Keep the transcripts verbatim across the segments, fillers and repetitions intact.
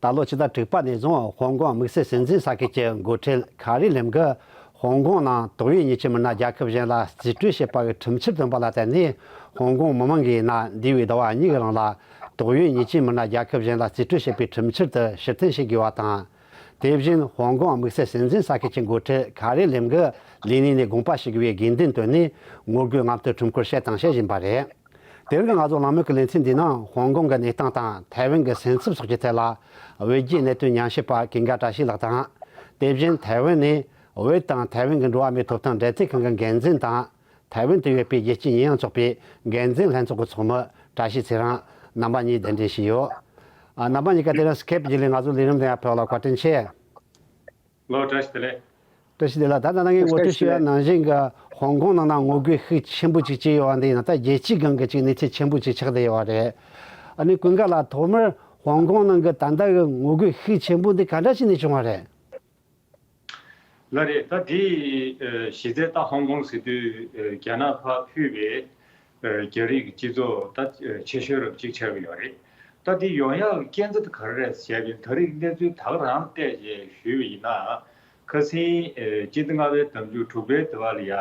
ད་ལོ་ཕྱི་ཟླ་དྲུག་པ་ནས་བཟུང་ཧོང་ཀོང་དམིགས་བསལ་སྲིད་འཛིན་ས་ཁུལ་གྱི་འགོ་ཁྲིད་ཁ་རི་ལེམ་གྱིས་ཧོང་ཀོང་ནང་ཏོག་དབྱིབས་ཉེས་ཅན་མི་སྣ་རྒྱལ་ཁབ་གཞན་ལ་རྩིས་སྤྲོད་བྱེད་པ་གི་ཁྲིམས་འཆར་བཏོན་པ་ལ་བརྟེན་ནས། ཧོང་ཀོང་མི་མང་གིས་ཡིན་ན་འདས་པའི་ཟླ་བ་གཉིས་ཀྱི་རིང་ལ་ཏོག་དབྱིབས་ཉེས་ཅན་མི་སྣ་རྒྱལ་ཁབ་གཞན་ལ་རྩིས་སྤྲོད་བྱེད་པའི་ཁྲིམས་འཆར་དེ་ཕྱིར་འཐེན་བྱེད་དགོས་པ་དང་། དེ་བཞིན་ཧོང་ཀོང་དམིགས་བསལ་སྲིད་འཛིན་ས་ཁུལ་གྱི་འགོ་ཁྲིད་ཁ་རི་ལེམ་གྱིས་ལས་གནས་ནས་དགོངས་པ་ཞུ་དགོས་པའི་དགོས་འདུན་བཏོན་ནས། ངོ་རྒོལ་རྔམ་སྟོན་ཁྲོམ་སྐོར་བྱས་དང་བྱེད་བཞིན་པ་རེད། དེ་རིང་ང་ཚོ་གླེང་མོལ་གྱི་ལེ་ཚན་འདིའི་ནང་ཧོང་ཀོང་གི་གནས་སྟངས་དང་ཐའེ་ཝན་གྱི་སེམས་འཚབ་སོགས་ཀྱི་ཐད་ལ། བོད་བརྒྱུད་གནད་དོན་ཉམས་ཞིབ་པ་ཀུན་དགའ་བཀྲ་ཤིས་ལགས་དང་། དེ་བཞིན་ཐའེ་ཝན་ནས་བོད་དང་ཐའེ་ཝན་གྱི་འགྲོ་བ་མིའི་ཐོབ་ཐང་འབྲེལ་མཐུད་ཁང་གི་འགན་འཛིན་དང་། ཐའེ་ཝན་དུ་ཡོད་པའི་རྒྱལ་སྤྱིའི་ཉེས་ཡངས་ཚོགས་པའི་འགན་འཛིན་ལྷན་ཚོགས་ཀྱི་ཚོགས་མི་བཀྲ་ཤིས་ཚེ་རིང་། རྣམ་པ་གཉིས་གདན་འདྲེན་ཞུས་ཡོད། ཨ། རྣམ་པ་གཉིས་ཀ་དེ་རིང་སི་ཀེབ་བརྒྱུད་ལས་ང་ཚོ་ལས་རིམ་དེ་ཡར་ཕེབས་ལ་བཀའ་དྲིན་ཆེ། ལོ་བཀྲ་ཤིས་བདེ་ལེགས། བཀྲ་ཤིས་བདེ་ལེགས། ད་ལྟ་ནང་གི་ངོ་སྤྲོད་ཞུ་ཡ་ནང་བཞིན་གྱི་ཧོང་ཀོང་ནང་ན་ངོ་རྒོལ་ཤུགས་ཆེན་པོ་ཅིག་བྱས་ཡོད་པ་འདི་ཡིན་ན། ད་རྒྱལ་སྤྱིའི་སྒང་གི་ཅིག་གནས་ཚུལ་ཆེན་པོ་ཅིག་ཆགས་བསྡད་ཡོད་པ་རེད། ཨ་ནི་ཀུན་དགའ་ལགས། ཐོག་མར་ཧོང་ཀོང་ནང་གི་ད་ལྟ་གི་ངོ་རྒོལ་ཤུགས་ཆེན་པོ་འདི་ག་འདྲ་བྱས་ནས་བྱུང་བ་རེད། ལགས་རེད། ད་འདི་ཨ་གཞི་རྩའི་ད་ཧོང་ཀོང་ཟེར་དུས་ཨ་རྒྱ་ནག་ཕར་ཕུད་པའི་ཨ་རྒྱ་རིགས་ཀྱི་སྤྱི་ཚོགས་ད་ཨ་ཆེ་ཤོས་རབ་ཅིག་ཆགས་ཀྱི་ཡོད་རེད། ད་འདི་ཡོང་ཡག་གི་རྐྱེན་རྩ་དེ་ག་རེ་རེད་ཟེར་བ་ཡིན་ན། ད་རེས་གནས་ཚུལ་ད་ག་རང་བལྟས་རྗེས་ཞུས་པ་ཡིན་ན། ཁ་སང་ཨ་སྤྱི་ཟླ་ལྔ་པའི་ཟླ་མཇུག་དྲུག་པའི་ཟླ་བ་ལ་ཡ་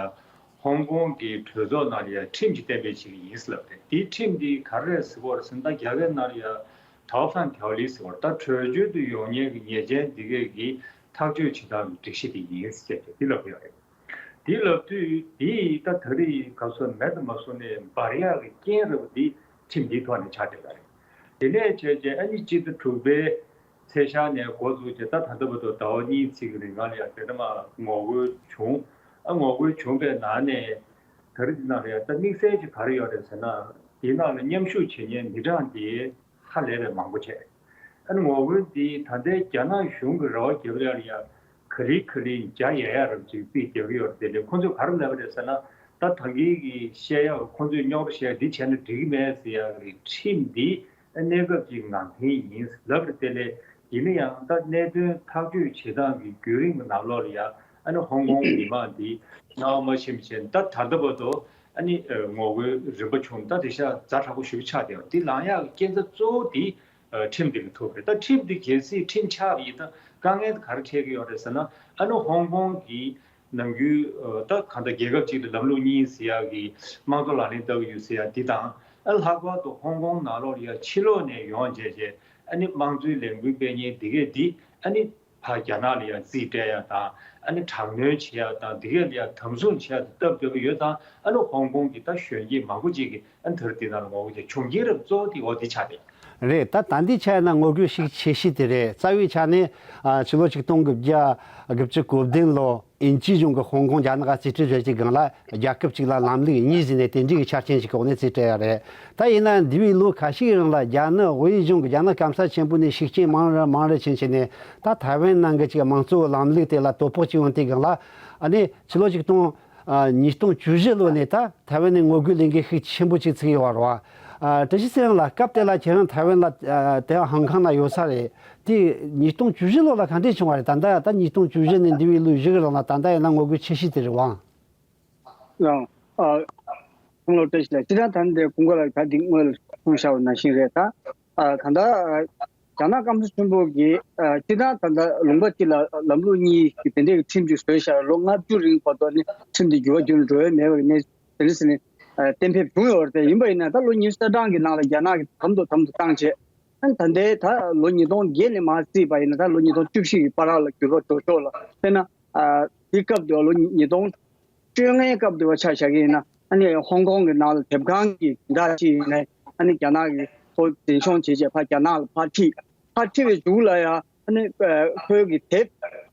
ཧོང་ཀོང་གི་གྲོས་ཚོགས་ནང་ལ་ཡ་ཁྲིམས་ཅིག་གཏན་འབེབས་བྱེད་ཀྱི་ཡིན་ཟེར་ལབ་རེད། དེའི་ཁྲིམས་འདི་ག་རེ་རེད་ཟེར་བ་རེད་ཟེར་ན། ད་རྒྱ་སྐད་ནང་ལ་ཡ་ཐའོ་ཧྥན་ཐའོ་ལི་ཟེར་བ་རེད། ད་བྲོས་བྱོལ་དུ་ཡོང་མཁན་གྱི་ཉེས་ཅན་འདི་གས་ཀྱི་ཐག་གཅོད་བྱེད་སྟངས་ཀྱི་སྒྲིག་གཞི་དེ་ཡིན་ཟེར་ཏེ་འདི་ལབ་ཀྱི་ཡོད་རེད། འདི་ལབ་དུས་འདི་ད་ད་རེས་ག་ཚོད་མེད་དུ་མ་སོང་ནས་འབར་ཡག་གི་རྐྱེན་རེད་པ། འདི་ཁྲིམས་འདིའི་ཐོག་ནས་ཆགས་བསྡད་པ་རེད། དེ་ནས་བྱས་རྗེས་ཨ་ནི་སྤྱི་ཟླ་དྲུག་པའི་ཚེས་ཤར་ནས་འགོ་བཙུགས་རྗེས་ད་ད་ལྟ་བར་དུ་ཟླ་བ་གཉིས་ཙམ་གྱི་རིང་ལ་ཡང་དེ་འདྲ་མ་ངོ་རྒོལ་བྱུང་། ཨ་ངོ་རྒོལ་བྱུང་བའི་ནང་ནས་ད་རེས་འདི་ནང་ལ་ཡང་ད་དམིགས་བསལ་གྱི་ག་རེ་ཡོད་རེད་ཟེར་ན། འདིའི་ནང་ལ་མཉམ་ཞུགས་བྱེད་མཁན་མི་གྲངས་འདི་ཧ་ལས་པའི་མང་པོ་བྱས། ཨ་ནི་ངོ་རྒོལ་འདི་ད་ལྟའི་རྒྱ་ནག་གཞུང་གི་རེ་བ་བརྒྱབ་ཡག་ལ་ཡང་ག་ལེ་ག་ལེ་བརྒྱ་ཡས་ཡག་རབ་ཅིག་རྩིས་རྒྱག་གི་ཡོད་རེད། དེ་ལས་ཁོང་ཚོས་ག་རེ་ལབ་པ་རེད་ཟེར་ན། ད་ད་གིན་གྱི་བཤད་ཡག་ཁོང་ཚོས་རྙོག་དྲ་བཤད་འདི་བྱས་ན་འགྲིག་གི་མེད་ཟེར་ཡག་གི་ཁྲིམས་འདི་གནས་སྐབས་ཀྱི་ངང་འཐེན་ཡིན་ལབ་རེད། དེ་ལས་ཡིན་ན་ཡང་ད་གནད་དོན་ཐག་གཅོད་བྱེད་སྟངས་ཀྱི་བརྒྱུད་རིམ་གྱི་ནང་ལོགས་ལ་ཡང་ཨ་ནི་ཧོང་ཀོང་མི་མང་འདི་སྣང་བ་མ་ཞིམ་བྱས། ད་ད་ལྟ་བར་དུ་ཨ་ནི་ངོ་རྒོལ་རིམ་པ་བྱུང་། ད་དེང་སང་ཛ་དྲག་པོ་ཞེ་པོ་ཆགས་བསྡད་ཡོད། འདི་ལངས་ཡག་གི་རྐྱེན་རྩ་གཙོ་བོ་འདི་ཁྲིམས་འདི་ལ་ཐུག་རེད། ད་ཁྲིམས་འདི་གལ་སྲིད་ཁྲིམས་ཆགས་པ་ཡིན་ན་དཀའ་ངལ་དེ་ག་རེ་འཕྲད་ཀྱི་ཡོད་རེད་ཟེར་ན། ཨ་ནི་ཧོང་ཀོང་གི་ནམ་རྒྱུན་ད་གང་ལྟར་རྒྱལ་ཁབ་ཅིག་ལ་ལམ་ལུགས་གཉིས་ཟེར་ཡག་གི་དམངས་གཙོ་ལག་ལེན་བསྟར་གྱི་ཡོད་ཟེར་ཡག་འདི་དང་། ཨ་ལྷག་པར་དུ་ཧོང་ཀོང་ནང་ལོགས་ལ་ཡ་ཕྱི་ལོགས་ནས་ཡོང་བྱས་བྱས་ཨ་ནི་དམངས་གཙོའི་ལས་འགུལ་སྤེལ་མཁན་འདི་གས་འདི་ཨ་ནི་ཕར་རྒྱ་ནག་ལ་ཡ་རྩིས་སྤྲད་ཡག་དང་། ཨ་ནི་དྲག་གནོན་བྱེད་ཡག་དང་། འདི་གས་ལ་ཡ་དམ་བཟུང་བྱེད་ཡག་དེ་སྟབས་བདེ་པོ་ཡོད་ཙང་། ཨ་ནི་ཧོང་ཀོང་གི་ད་གཞོན་སྐྱེས་མང་པོ་ཅིག་གིས་ཨ་ནི་ད་རེས་འདི་ནང་ལ་ངོ་རྒོལ་བྱས། བྱུང་རྐྱེན་རབ་གཙོ་བོ་དེ་འོ་འདི་ཆགས་ཏེ། རེད། ད་ད་འདི་ཆ་ཡིན་ན་ངོ་རྒོལ་ཤུགས་ཆེ་ཤོས་དེ་རེད། རྩ་བའི་ཆ་ནས་ཨ་ཕྱི་ལོ་ཆིག་སྟོང་དགུ་བརྒྱ་དགུ་བཅུ་གོ་བདུན་ལོ་དབྱིན་ཇིའི་གཞུང་གིས་ཧོང་ཀོང་རྒྱ་ནག་ག་རྩིས་སྤྲོད་བྱེད་ཀྱི་སྒང་ལ་རྒྱལ་ཁབ་གཅིག་ལ་ལམ་ལུགས་གཉིས་ཟེར་ནས་དེ་འདྲའི་གི་ཆ་རྐྱེན་ཞིག་གི་འོག་ནས་རྩིས་སྤྲད་ཡག་རེད། ད་ཡིན་ན་འདས་པའི་ལོ་ཁ་ཤས་ཀྱི་རིང་ལ་རྒྱ་ནག་དབུས་གཞུང་གི་རྒྱ་ནག་སྐམ་ས་ཆེན་པོ་ནས་ཤུགས་རྐྱེན་མང་རུ་མང་རུ་ཕྱིན་བྱས་ནས། ད་ཐའེ་ཝན་ནང་གི་ཅིག་དམངས་གཙོའི་ལམ་ལུགས་དེ་ལ་དོ་ཕོག་ཅིག་ཡོང་དུས་སྒང་ལ། ཨ་ནི་ཕྱི་ལོ་ཆིག་སྟོང་ཨ་ཉིས་སྟོང་བཅུ་བཞི་ལོ་ནས་ད་ཐའེ་ཝན་ནས་ངོ་རྒོལ་ལས་འགུལ་ཤུགས་ཆེན་པོ་ཅིག་ཚུགས་ཡོད་རེད་བ། ཨ་བཀྲ་ཤིས་ཚེ་རིང་ལགས། སྐབས་དེ་ལ་ཁྱེད་རང་ཐའེ་ཝན་ལ་ཨ་དེ་ཧང་ཁང་ན་ཡོད་ས་རེད། དེ་ཉིས་སྟོང་བཅུ་བཞི་ལོ་ལ་ག་འདྲས་བྱུང་བ་རེད། ད་ལྟ་ད་ཉིས་སྟོང་བཅུ་བཞི་ནས་འདས་པའི་ལོ་བཞི་གི་རིང་ལ་ད་ལྟ་ཡིན་ན་ངོ་རྒོལ་ཆེ་ཤོས་དེ་རེད་བ། ཨ་ཨ་ཁོང་ལ་བཀྲ་ཤིས་ལགས། སྤྱིར་བཏང་ད་ལྟ་དེ་ཀུན་དགའ་ལགས་ད་འདི་སྔོན་ལ་གསུངས་བཞག་པ་ནང་བཞིན་རེད། ད་ཨ་གང་ལྟར་ཨ་རྒྱ་ནག་སྐམ་ས་ཆེན་པོ་གིས་ཨ་སྤྱིར་བཏང་ད་ལྟ་ལུང་པ་གཅིག་ལ་ལམ་ལུགས་གཉིས་ཀྱི་དེ་འདྲའི་ཁྲིམས་ཅིག་བཟོས་བཞག་ལོ་ལྔ་བཅུ་རིང་བར་དུ་ནི་ཁྲིམས་དེ་འགྱུར་བ་འགྱུར་འགྲོ་ཡ་མེད་པ་གི་གནས་དེ་འདྲ་ཟེར་ནས་ཨ་གཏན་འབེབས་བྱུང་ཡོད་རེད། ཡིན་པ་ཡིན་ན་ད་ལོ་ཉི་ཤུ་རྩ་གྲངས་ཀྱི་ནང་ལ་རྒྱ་ནག་གིས་དམ་དུ་དམ་དུ་བཏང་བྱས། ཨ་ནི་ད་ལྟའི་ད་ལོ་ཉིས་སྟོང་བརྒྱད་ནས་མར་བརྩིས་པ་ཡིན་ན་ད་ལོ་ཉིས་སྟོང་བཅུ་བཞི་གི་བར་ལ་འགྱུར་བ་འགྲོ་ཆོག་ལ། དཔེར་ན་ཨ་དེའི་སྐབས་དུ་ལོ་ཉིས་སྟོང་བཅོ་ལྔའི་སྐབས་དུ་བ་ཆ་བཞག་གི་ཡིན་ན། ཨ་ནི་ཧོང་ཀོང་གི་ནང་ལ་དེབ་ཁང་གི་འདྲ་ཅིག་ཡིན་ནའི་ཨ་ནི་རྒྱ་ནག་གི་ཁོ་འཛིན་སྐྱོང་བྱེད་བྱས་ཕར་རྒྱ་ནག་ལ་ཕར་ཁྲིད། ཕར་ཁྲིད་པའི་མཇུག་ལ་ཡང་ཨ་ནི་ཨ་ཁོའི་གི་དེབ་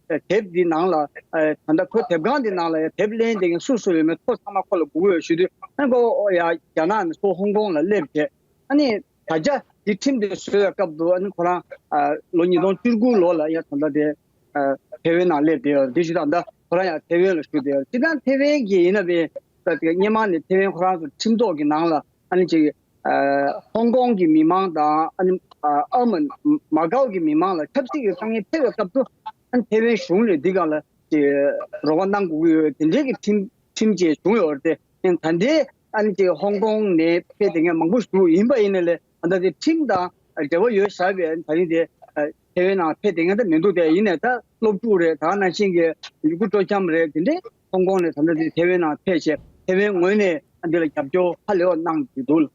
ཨ་དེབ་འདི་ནང་ལ་ཨ་ད་ལྟ་ཁོའི་དེབ་ཁང་འདི་ནང་ལ་ཡང་དེབ་ལེན་བསྡད་མཁན་སུ་སུ་ཡོད་མེད་ཁོ་ཚང་མ་ཁོ་ལ་སྒུག་ཡོད་ཞུ་དུས། ཨ་ནི་ཁོ་ཡང་རྒྱ་ནག་ནས་ཚུར་ཧོང་ཀོང་ལ་སླེབས་བྱས། ཨ་ནི་ད་ཆ་འདི་ཁྲིམས་དེ་བཟོས་པའི་སྐབས་དུ་ཨ་ནི་ཁོ་རང་ཨ་ལོ་ཉིས་སྟོང་བཅུ་དགུ་ལོ་ལ་ཡང་ད་ལྟ་དེ་ཨ་ཐེ་ཝན་ནང་སླེབས་བསྡད་ཡོད་རེད། དེ་བཞིན་ད་ལྟ་ཁོ་རང་ཡང་ཐེ་ཝན་ལ་བཞུགས་བསྡད་ཡོད་རེད། སྤྱིར་བཏང་ཐེ་ཝན་གྱི་ཡིན་ན་བས་ད་དེ་སྔོན་མ་ནས་ཐེ་ཝན་ཁོ་རང་ཚོ་ཁྲིམས་ཐོག་གི་ནང་ལ་ཨ་ནི་ཅིག་ཨ་ཧོང་ཀོང་གི་མི་མང་དང་ཨ་ནི་ཨ་ཨ་མ་མ་ཀའོ་གི་མི་མང་ལ་ཆབ་སྲིད་ཀྱི་དཀའ་ངལ་འཕྲད་པའི་སྐབས་སུ་ཨ་ནི་ཐེ་ཝན་གཞུང་ནས་འདི་སྒང་ལ་ཅིག་རོགས་པ་གནང་དགོས་ཀྱི་ཡོད། དེ་འདྲའི་གི་ཁྲིམས་ཁྲིམས་བཅས་བྱུང་ཡོད་རེད་དེ། ད་ལྟའི་ཨ་ནི་ཅིག་ཧོང་ཀོང་ནས་ཕེབས་བསྡད་མཁན་མང་པོ་ཞིག་འདུག་ཡིན་པ་ཡིན་ན་ལས་ད་ལྟ་དེ་ཁྲིམས་དང་འབྲེལ་བ་ཡོད་བཞག་པའི་ད་རིང་དེ་ཨ་ ཐེ་ཝན་ནང་ཕེབས་བསྡད་མཁན་ད་མི་འདུག་དེ་ཡིན་ནའི་ད་སློབ་ཕྲུག་རེད། ད་ནང་བཞིན་གྱི་ཡུ་གུར་སྤྲོ་འཆམ་རེད། དེ་འདྲས་ཧོང་ཀོང་ནས་ད་ལྟ་དེ་ཐེ་ཝན་ནང་ཕེབས་བྱས་ཐེ་ཝན་ངོས་ནས་འདི་ལ་རྒྱབ་སྐྱོར་ཧ་ལས་པ་གནང་གི་འདུག་ལགས།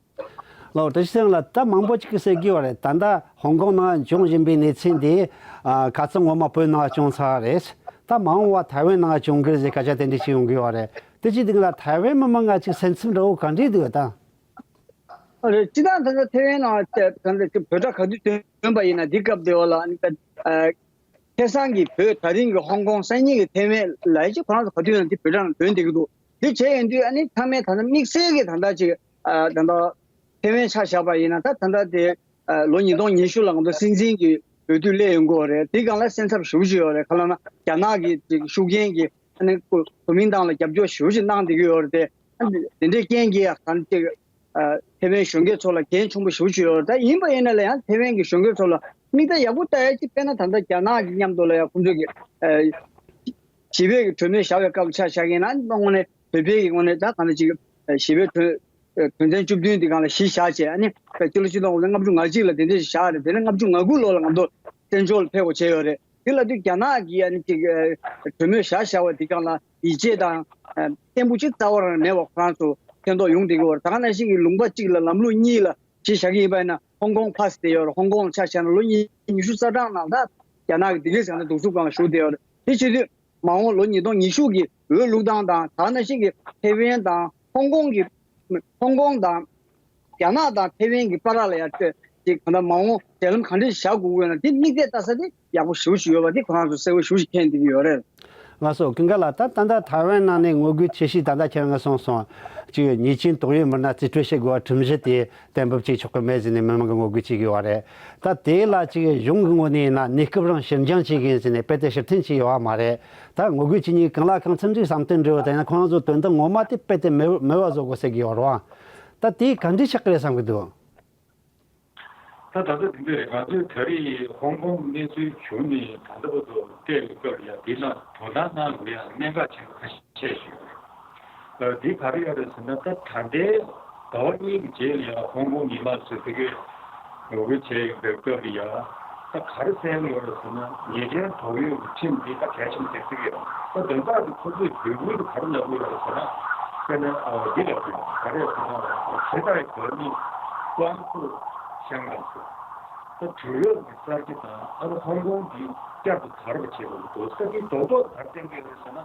ལགས་བཀྲ་ཤིས་ཚེ་རིང་ལགས། ད་མང་པོ་ཅིག་གིས་ཟེར་གྱི་ཡོད་རེད། ད་ལྟ་ཧོང་ཀོང་ནང་བྱུང་བཞིན་པའི་གནས་ཚུལ་འདི་ཨ་ཁ་སང་ངོ་མ་བོད་ནང་བྱུང་ཚར་རེད། ད་མ་འོངས་པ་ཐའེ་ཝན་ནང་བྱུང་གི་རེད་ཟེར་སྐད་ཆ་དེ་འདྲ་ཞིག་ཡོང་གི་ཡོད་རེད། དེ་ཅི་སྟེང་ལ་ཐའེ་ཝན་མི་མང་ང་ཅིག་སེམས་ཚིམ་འདྲ་བོ་ག་འདྲས་འདུག་ད། ཨ་རེད། སྤྱིར་བཏང་ད་ལྟ་ཐའེ་ཝན་ནང་ད་ལྟ་བོད་སྒྲ་ག་དུས་ཐོན་པ་ཡིན་ན་འདི་སྐབས་དེ་བ་ལ་ཨ་ནི་ད་ཨ་ཁ་སང་གི་བོད་ད་རིང་གི་ཧོང་ཀོང་སང་ཉིན་གྱི་ཐའེ་ཝན་ལ་ཅིག་ཁོ་རང་ཚོ་ག་དུས་ཡིན་ན་འདི་བོད་སྒྲ་ནང་ཐོན་བསྡད་ཀྱི་འདུག་འདི་བྱས་ཡོང་དུས་ཨ་ནི་ཚང་མས་ད་ལྟ་དམིགས་བསལ་གྱི་ད་ལྟ་ཅིག་ཨ་ད་ལྟ་ཐའེ་ཝན་ཆ་བཞག་པ་ཡིན་ན་ད་ད་ལྟ་དེ་ཨ་ལོ་ཉིས་སྟོང་ཉི་ཤུ་ལ་ང་ཚོ་སྲིད་འཛིན་གྱི་འོས་བསྡུ་སླེབས་ཡོང་གི་ཡོད་རེད། དེའི་སྒང་ལ་སེམས་འཚབ་ཞེ་པོ་ཅིག་ཡོད་རེད། ག་ལབ་ན་རྒྱ་ནག་གི་ཅིག་ཤུགས་རྐྱེན་གྱིས་ཨ་ནི་གོ་གོ་མིན་ཏང་ལ་རྒྱབ་སྐྱོར་ཞེ་པོ་ཅིག་གནང་བསྡད་ཀྱི་ཡོད་རེད་དེ། ཨ་ནི་དེ་འདྲའི་རྐྱེན་གྱིས་ཡང་ད་ནི་ཅིག་ཨ་ཐེ་ཝན་གཞོན་སྐྱེས་ཚོ་ལ་འགན་ཆེན་པོ་ཞེ་པོ་ཅིག་ཡོད་རེད། ད་ཡིན་པ་ཡིན་ན་ལ་ཡང་ཐེ་ཝན་གྱི་གཞོན་སྐྱེས་ཚོ་ལ་མིག་ལྟ་ཡག་པོ་ལྟ་ཡ་ཅིག་དཔེར་ན་ད་ལྟ་རྒྱ་ནག་གི་མཉམ་དུ་ལ་ཡང་ཁོང་ཚོས་ཀྱི་ཨ་ཞི་བའི་གྲོས་མོལ་བཞག་པའི་སྐབས་ཆ་བཞག་གིན་ན་དངོས་གནས་བོད་པའི་གི་ངོས་ནས་ད་གང་ལྟར་ཅིག་ཞི་བའི་གྲོས་དོན་ཚན་བཅུ་བདུན་འདི་སྒང་ལ་གཞི་བཞག་བྱས་ཨ་ནི་སྤྱི་ལོ་ཆིག་སྟོང་དགུ་བརྒྱ་ལྔ་བཅུ་ང་གཅིག་ལ་དེ་འདྲ་ཞིག་བཞག་རེད། དེ་ནས་ལྔ་བཅུ་ང་དགུ་ལོ་ལ་ང་ཚོ་བཙན་བྱོལ་ལ་ཕེབས་དགོས་བྱས་ཡོད་རེད། དེ་ལ་དུས་རྒྱ་ནག་གིས་ཨ་ནི་ཅིག་གྲོས་མོལ་བཞག་བཞག་པ་འདི་སྒང་ལ་ཡིད་ཆེས་དང་བརྟན་པོ་ཅིག་རྩ་བ་རང་མེད་པ་ཁོ་རང་ཚོ་ཕན་ཐོགས་ཡོང་བསྡད་ཀྱི་ཡོད་རེད། ད་ག་ནང་བཞིན་གྱི་ལུང་པ་གཅིག་ལ་ལམ་ལུགས་གཉིས་ལ་གཞི་བཞག་གི་ཡིན་པ་ཡིན་ན་ཧོང་ཀོང་ཕ་སི་དེ་ཡོད་རེད། ཧོང་ཀོང་ལ་ཆ་བཞག་ན་ལོ་ཉི་ཉི་ཤུ་རྩ་གྲངས་ནང་ད་རྒྱ་ནག་གིས་དེ་གའི་ཟེར་ན་གདུག་རྩུབ་སྒང་ལ་ཞུགས་བསྡད་ཡོད་རེད། དེ་བྱེད་དུས་མ་འོངས་ལོ་ཉིས་སྟོང་ཉི་ཤུ་གི་འོས་བླུག་སྟངས་དང་ད་ག་ནང་བཞིན་གྱི་ཐེ་ཝན་དང་ཧོང་ཀོང་གི་ཧོང་ཀོང་དང་རྒྱ་ནག་དང་ཐེ་ཝན་གྱི་བར་ལ་ཡང་ཅིག་གང་ལྟར་མ་འོངས་འབྲེལ་ལམ་གང་འདྲ་ཞིག་བཞག་དགོས་ཀྱི་ཡོད་ན་དེ་དམིགས་གཏད་ལྟ་ས་དེ་ཡག་པོ་ཞེ་པོ་ཞིག་ཡོད་པ་དེ་ཁོ་རང་ཚོ་གསལ་པོ་ཞེ་པོ་ཞིག་མཁྱེན་བསྡད་ཀྱི་ཡོད་རེད། ལགས་སོ། ཀུན་དགའ་ལགས། ད་ད་ལྟ་ཐའེ་ཝན་ནང་ནས་ངོ་རྒོལ་ཆེ་ཤོས་ད་ལྟ་ཁྱེད་རང་གིས་གསུངས་སོང་། ཅིག་ཉེས་ཅན་དོགས་ཡོད་མི་སྣ་རྩིས་སྤྲོད་བྱེད་དགོས་པ་ཁྲིམས་གཞི་དེ་གཏན་འབེབས་བྱེད་ཆོག་གི་མེད་ཟེར་ནས་མི་མང་གིས་ངོ་རྒོལ་བྱེད་ཀྱི་ཡོད་རེད། ད་དེ་ལ་ཅིག་གཞུང་གི་ངོས་ནས་ཡིན་ན་གནས་སྐབས་རང་ཕྱིར་འགྱངས་བྱེད་ཀྱི་ཡིན་ཟེར་ནས་དཔེ་དེ་ཕྱིར་འཐེན་བྱས་ཡོད་པ་མ་རེད། ད་ངོ་རྒོལ་བྱེད་མཁན་གང་ལ་གང་འཚམ་ཅིག་བསམ་དོན་འགྲིག་པ་དང་ཡང་ན་ཁོ་རང་ཚོ་དོན་དག་ངོ་མ་དེ་རྦད་དེ་མེད་མེད་པ་བཟོ་དགོས་ཟེར་གྱི་ཡོད་རེད་པ། ད་དེ་ག་འདྲ་ཆགས་ཀྱི་རེད་བསམ་གྱི་འདུག་ད་ད་ལྟ་དེ་འདྲ་རེད། ང་ཚོས་ད་རེས་ཧོང་ཀོང་གནས་ཚུལ་བྱུང་ནས་ད་ལྟ་བར་དུ་བལྟས་པའི་སྐབས་ལ་ཡང་དེ་ལ་དོ་སྣང་གནང་དགོས་ཡ་གནད་འགག་ཆེན་པོ་ཁ་ཤས་ཤིག་ཡོད་རེད། ད་དེ་ག་རེ་ཡོད་རེད་ཟེར་ན་ད་ད་ལྟའི་ཟླ་བ་གཉིས་ཀྱི་རྗེས་ལ་ཡང་ཧོང་ཀོང་མི་མང་ཚོས་དེ་གའི་ངོ་རྒོལ་བྱས་ཡོད་པའི་སྐབས་ལ་ཡང་ད་ག་རེ་གསལ་པོ་ཡོད་རེད་ཟེར་ན་ཉེས་ཅན་དོགས་ཡོད་ཀྱི་ཁྲིམས་འདི་ད་གལ་ཆེན་པོ་ཆགས་ཀྱི་ཡོད། ད་དོན་དག་འདི་ཁོ་ཚོས་བོད་ཁུལ་དུ་ག་རེ་ལབ་ཀྱི་ཡོད་རེད་ཟེར་ན་དཔེར་ན་འདི་ལབ་ཀྱི་ཡོད། ག་རེ་ཟེར་ན་ཇི་ལྟར་བོད་མི་ཀོང་ཀྲོའུ་ཤང་ཀང་ཚོ་ད་དུས་རབས་ཀྱི་གསར་བརྗེ་དང་ཨ་ནི་ཧོང་ཀོང་འདི་བསྐྱར་དུ་དར་བ་བྱེད་དགོས་འདུག་ད་འདི་རྡོག་རྡོག་ག་རེ་བསྟན་གྱི་ཡོད་རེད་ཟེར་ན།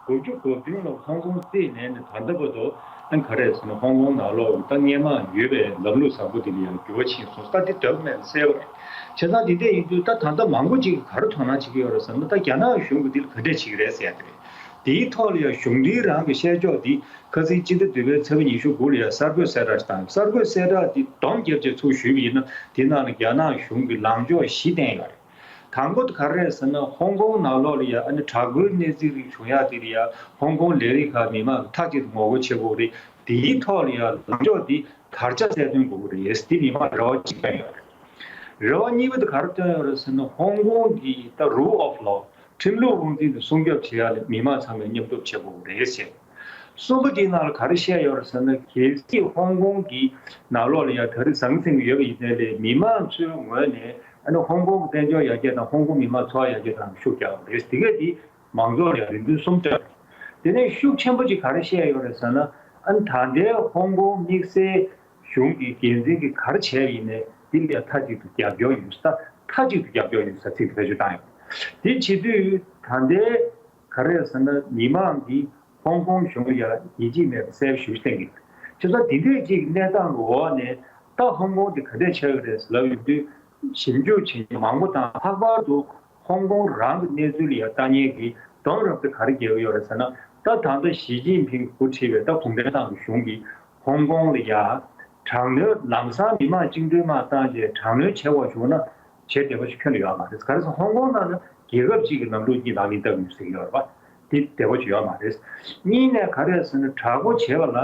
དགུ་བཅུ་གོ་བདུན་ལོར་ཧོང་ཀོང་རྩིས་ནས་ནི་ད་ལྟ་བར་དུ་ཨ་ག་རེ་ཟེར་ན་ཧོང་ཀོང་ནང་ལོགས་ད་སྔོན་མ་ཡོད་པའི་ལམ་ལུགས་བཟང་པོ་དེ་ལ་ཡང་འགྱུར་བ་ཕྱིན་སོང་། ད་འདི་ལྡོག་མེད་གསལ་པོ་རེད། བྱས་ཙང་འདི་འདྲ་ཡིན་དུས་ད་ད་ལྟ་མང་པོ་ཅིག་གིས་ག་རེ་དོ་སྣང་བྱེད་ཀྱི་ཡོད་རེད་ཟེར་ན་ད་རྒྱ་ནག་གཞུང་གིས་འདི་ལ་ག་འདྲས་བྱེད་ཀྱི་རེད་ཟེར་ཡ་དེ་རེད། དེའི་ཐོག་ལ་ཡང་གཞུང་འབྲེལ་རང་གི་བཤད་ཕྱོགས་འདི་ཁ་སང་སྤྱི་ཟླ་བདུན་པའི་ཚེས་པ་ཉི་ཤུ་དགུ་ལ་ཡང་གསར་འགོད་གསལ་བསྒྲགས་ཤིག་བཏང་ཡོད། གསར་འགོད་གསལ་བསྒྲགས་འདི་སྡོམ་བརྒྱབ་བྱས་ཚུར་ཞུས་པ་ཡིན་ན་དེ་ནང་ལ་རྒྱ་ནག་གཞུང་གིས་ལངས་ཕྱོགས་བཞི་བསྟན་ཡོད་རེད། དང་པོ་དེ་ག་རེ་རེད་ཟེར་ན་ཧོང་ཀོང་ནང་ལོགས་ལ་ཡ་ཨ་ནི་དྲག་རྒོལ་གནས་ཚུལ་རིགས་བྱུང་ཡག་དེ་ལ་ཡ་ཧོང་ཀོང་ལས་རིགས་ཁག་མི་མང་གིས་མཐའ་གཅིག་ཏུ་ངོ་རྒོལ་བྱེད་དགོས་རེད། དེའི་ཐོག་ལ་ཡ་ལངས་ཕྱོགས་འདི་དར་ཆ་གསལ་སྟོན་དགོས་ཀྱི་རེད། དེ་མི་མང་རེ་བ་གཅིག་བཏོན་ཡོད་རེད། རེ་བ་གཉིས་པ་དེ་ག་རེ་བཏོན་ཡོད་རེད་ཟེར་ན་ཧོང་ཀོང་གི་ད་rule of law ཁྲིམས་ལུགས་དབང་འཛིན་དེ་སྲུང་སྐྱོབ་བྱེད་ཡག་ལ་མི་མང་ཚང་མས་མཉམ་རུབ་བྱེད་དགོས་ཀྱི་རེད་ཟེར། གསུམ་པ་དེའི་ནང་ལ་ག་རེ་བཤད་ཡོད་རེད་ཟེར་ན་གལ་སྲིད་ཧོང་ཀོང་གི་ནང་ལོགས་ལ་ཡ་ད་རེས་ཟང་ཟིང་ཡོད་པ་ཡིན་ནའི་ལས་མི་མང་ཚོའི་ངོས་ནས་ཨ་ནི་ཧོང་ཀོང་གི་དཔལ་འབྱོར་ཡར་རྒྱས་དང་ཧོང་ཀོང་མི་མང་འཚོ་བ་ཡར་རྒྱས་དང་ཤུགས་རྒྱག་པ་རེད། དེ་གས་དེ་མང་ཚོགས་ལ་ཡང་རེ་འདུན་གསུམ་བཏོན། དེ་ནས་ཤུགས་ཆེན་པོ་ཅིག་ག་རེ་བཤད་ཡོད་རེད་ཟེར་ན་ཨ་ནི་ད་ལྟའི་ཧོང་ཀོང་དམིགས་བསལ་གཞུང་གི་འགན་འཛིན་གྱིས་ག་རེ་བྱས་ཡིན་ནའི་དེ་ལ་ཡང་མཐའ་གཅིག་ཏུ་རྒྱབ་སྐྱོར་ཡོད་ས། མཐའ་གཅིག་ཏུ་རྒྱབ་སྐྱོར་ཡོད་ས་ཚིག་བེད་སྤྱོད་བཏང་ཡོད། དེ་བྱེད་དུས་ད་ལྟའི་ག་རེ་ཟེར་ན་མི་མང་གིས་ཧོང་ཀོང་གཞུང་ལ་ཡང་ཡིད་ཆེས་མེད་པ་གསལ་པོ་ཞེ་པོ་བསྟན་གྱི་འདུག་བྱས་ཙང་འདི་འདྲའི་ཅིག་གནས་སྟངས་ཀྱི་འོག་ནས་ད་ཧོང་ཀོང་དེ་ག་འདྲས་ཆགས་ཀྱི་རེད་ལབ་ཡོང་དུས་ཞིབ་འཇུག་བྱེད་མཁན་མང་པོ་དང་ལྷག་པར་དུ་ཧོང་ཀོང་རང་གི་གནས་ཚུལ་ལ་ཡང་ལྟ་མཁན་གྱི་སྡོམ་རབ་དེ་ག་རེ་རྒྱག་གི་ཡོད་རེད་ཟེར་ན་ད་ད་ལྟ་ཞི་ཅིན་ཕིང་འགོ་ཁྲིད་པའི་ད་གུང་ཁྲན་ཏང་གི་གཞུང་གིས་ཧོང་ཀོང་ལ་ཡང་དྲག་གནོན་ལམ་སང་མི་མང་བཅིངས་འགྲོལ་དམག་བཏང་རྗེས་དྲག་གནོན་བྱེད་དགོས་བྱུང་ན་བྱེད་བདེ་པོ་ཞིག་ཁྱོན་ནས་ཡོད་མ་རེད། ག་རེ་ཟེར་ཧོང་ཀོང་ནང་ལ་རྒྱལ་ཁབ་གཅིག་གི་ལམ་ལུགས་གཉིས་ལག་ལེན་བསྟར་གྱི་ཡོད་ཟེར་གྱི་ཡོད་རེད་པ། དེ་བདེ་པོ་ཅིག་ཡོད་མ་རེད། གཉིས་ནས་ག་རེ་ཟེར་ན་དྲག་པོ་བྱེད་པ་ལ་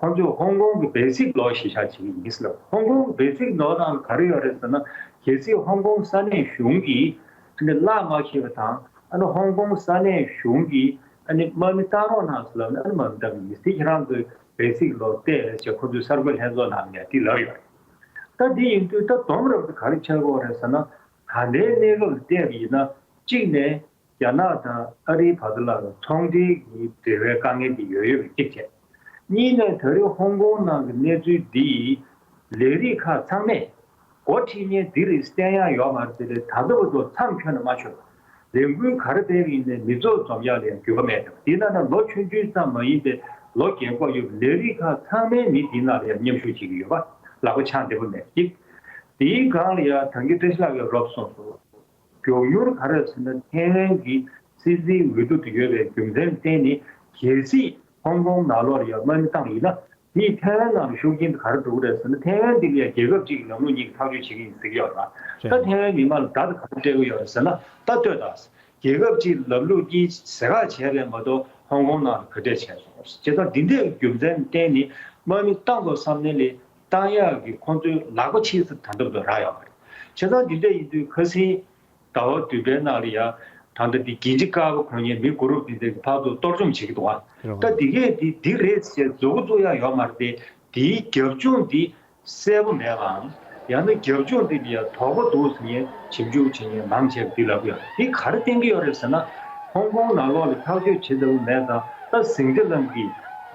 ཁོང་ཚོས་ཧོང་ཀོང་གི་basic law་གཞི་བཞག་བྱེད་ཀྱི་ཡིན་ཟེར་ལབ། ཧོང་ཀོང་གི་basic law་ནང་ལ་ག་རེ་ཡོད་རེད་ཟེར་ན་གལ་སྲིད་ཧོང་ཀོང་ས་གནས་གཞུང་གིས་ཨ་ནི་གླ་མ་ཁེལ་བ་དང་ཨ་ནི་ཧོང་ཀོང་ས་གནས་གཞུང་གིས་ཨ་ནི་དམག་མི་བཏང་རོགས་གནང་ཟེར་ལབ་ན་ཨ་ནི་དམག་མི་བཏང་གི་ཡིན། དེ་ཁྱེད་རང་ཚོའི་basic law་བལྟས་ཟེར་ཁོ་ཚོའི་གསར་འགོད་ལྷན་ཚོགས་ནང་ནས་དེ་ལབ་ཡོད་རེད། ད་འདི་ཡིན་དུས་ད་སྡོམ་རབ་ཏུ་ག་རེ་ཆགས་ཀྱི་ཡོད་རེད་ཟེར་ན། ད་ ད་ལྟའི་གནས་སྐབས་ལ་བལྟས་པ་ཡིན་ན། གཅིག་ནས་རྒྱ་ནག་དང་ཨ་རིའི་བར་དུ་ལ་ཚོང་འབྲེལ་གྱི་འབྲེལ་བའི་དཀའ་ངལ་འདི་ཡོད་ཡོད་པའི་གཅིག་བྱས། གཉིས་ནས་ད་རེས་ཧོང་ཀོང་ནང་གི་གནས་ཚུལ་འདི་ལས་རིགས་ཁག་ཚང་མས་འགོ་ཁྲིད་མཁན་འདི་རེད་བསྟན་ཡག་ཡོད་མ་རེད་དེ། ལས་ད་ལྟ་བར་དུ་མཚམས་འཁྱོལ་ནས་མ་ཆོད་པ། ལས་འགུལ་ག་རེ་སྤེལ་བ་ཡིན་ནའི་མི་ཚོགས་འཛོམས་ཡག་ལ་ཡང་འགྱུར་བ་མེད་པ། འདི་ནང་ན་ལོ་ཆུང་ཆུང་ཙམ་མ་ཡིན་པའི་ལོ་རྒས་འཁོགས་ཡོད་པའི་ལས་རིགས་ཁག་ཚང་མས་མི་འདི་ནང་ལ་ཡང་མཉམ་ཞུགས་བྱེད་ཀྱི་ཡོད་པ། ལག་པ་འཆང་བདེ་པོ་མེད་ཅིག་དེའི་སྒང་ལ་ཡང་ད་གིན་བཀྲ་ཤིས་ལགས་ཀྱིས་རོབ་གསུངས་སོང་། མགྱོགས་མྱུར་ག་རེ་ཟེར་ན། ཐའེ་ཝན་གྱི་སྲིད་འཛིན་འོས་བསྡུ་དེ་ཡོད་པའི་རྒྱུ་མཚན་བརྟེན་ནས། གལ་སྲིད་ཧོང་ཀོང་ནང་ལོགས་ལ་ཡང་དམག་མི་བཏང་ཡིན་ན། དེས་ཐའེ་ཝན་ནང་ལ་ཤུགས་རྐྱེན་དེ་ག་རེ་འགྲོ་གི་རེད་ཟེར་ན། ཐའེ་ཝན་འདི་ལ་ཡང་རྒྱལ་ཁབ་གཅིག་གི་ལམ་ལུགས་གཉིས་ཀྱིས་ཐག་གཅོད་བྱེད་ཀྱི་ཡིན་ཟེར་གྱི་ཡོད་རེད་པ། ད་ཐའེ་ཝན་མི་མང་ལ་བརྡ་དེ་ག་རེ་སྤྲད་ཀྱི་ཡོད་རེད་ཟེར་ན། ད་ལྟོས་དང་། རྒྱལ་ཁབ་གཅིག་ལམ་ལུགས་གཉིས་ཟེར་ཁ་བྱས་པས་མ་གཏོགས་ཧོང་ཀོང་ནང་ལ་ག་འདྲས་བྱས་སོང་། བྱས་ཙང་འདི་འདྲའི་རྒྱུ་མཚན་བརྟེན་ནས་དམག་མི་བཏང་དགོས་བསམ་ནའི་ལས་བཏང་ཡག་གི་ཁོང་ཚོའི་ལག་པ་ཕྱིས་ཙམ་ད་ལྟ་བར་དུ་རག་ཡོད་མ་རེད། བྱས་ཙང་འདི་འདྲ་ཡིན་དུས་ཁ་སང་ཟླ་བ་བདུན་པའི་ནང་ལ་ཡ། ད་ལྟ་འདི་རྒྱལ་སྤྱི་དཀར་པོ་གོན་མཁན་མི་གུ་རུབ་འདི་འདྲ་གི་ཕར་ཚུར་གཏོར་བཅོམ་བྱེད་ཀྱི་འདུག་ཨ། རེད་བ། ད་འདི་གས་འདི་འདི་རེད་ཟེར་མཛུབ་གུ་བཙུགས་ཡག་ཡོད་མ་རེད་དེ། འདིའི་རྒྱབ་ལྗོངས་འདི་གསལ་པོ་མེད་པའམ། ཡང་ན་རྒྱབ་ལྗོངས་འདི་ལ་ཡ་དོགས་པ་འདུག་ཟེར་མཁན་ཞིབ་འཇུག་བྱེད་མཁན་མང་ཆེ་བ་འདི་ལབ་ཀྱི་ཡོད་རེད། འདི་ག་རེ་བསྟན་གྱི་ཡོད་རེད་ཟེར་ན། ཧོང་ཀོང་ནང་ལོགས་ལ་ཐག་གཅོད་བྱེད་ཐུབ་མེད་ཙང་། ད་ཟིང་ཆ་ལམ་གྱི་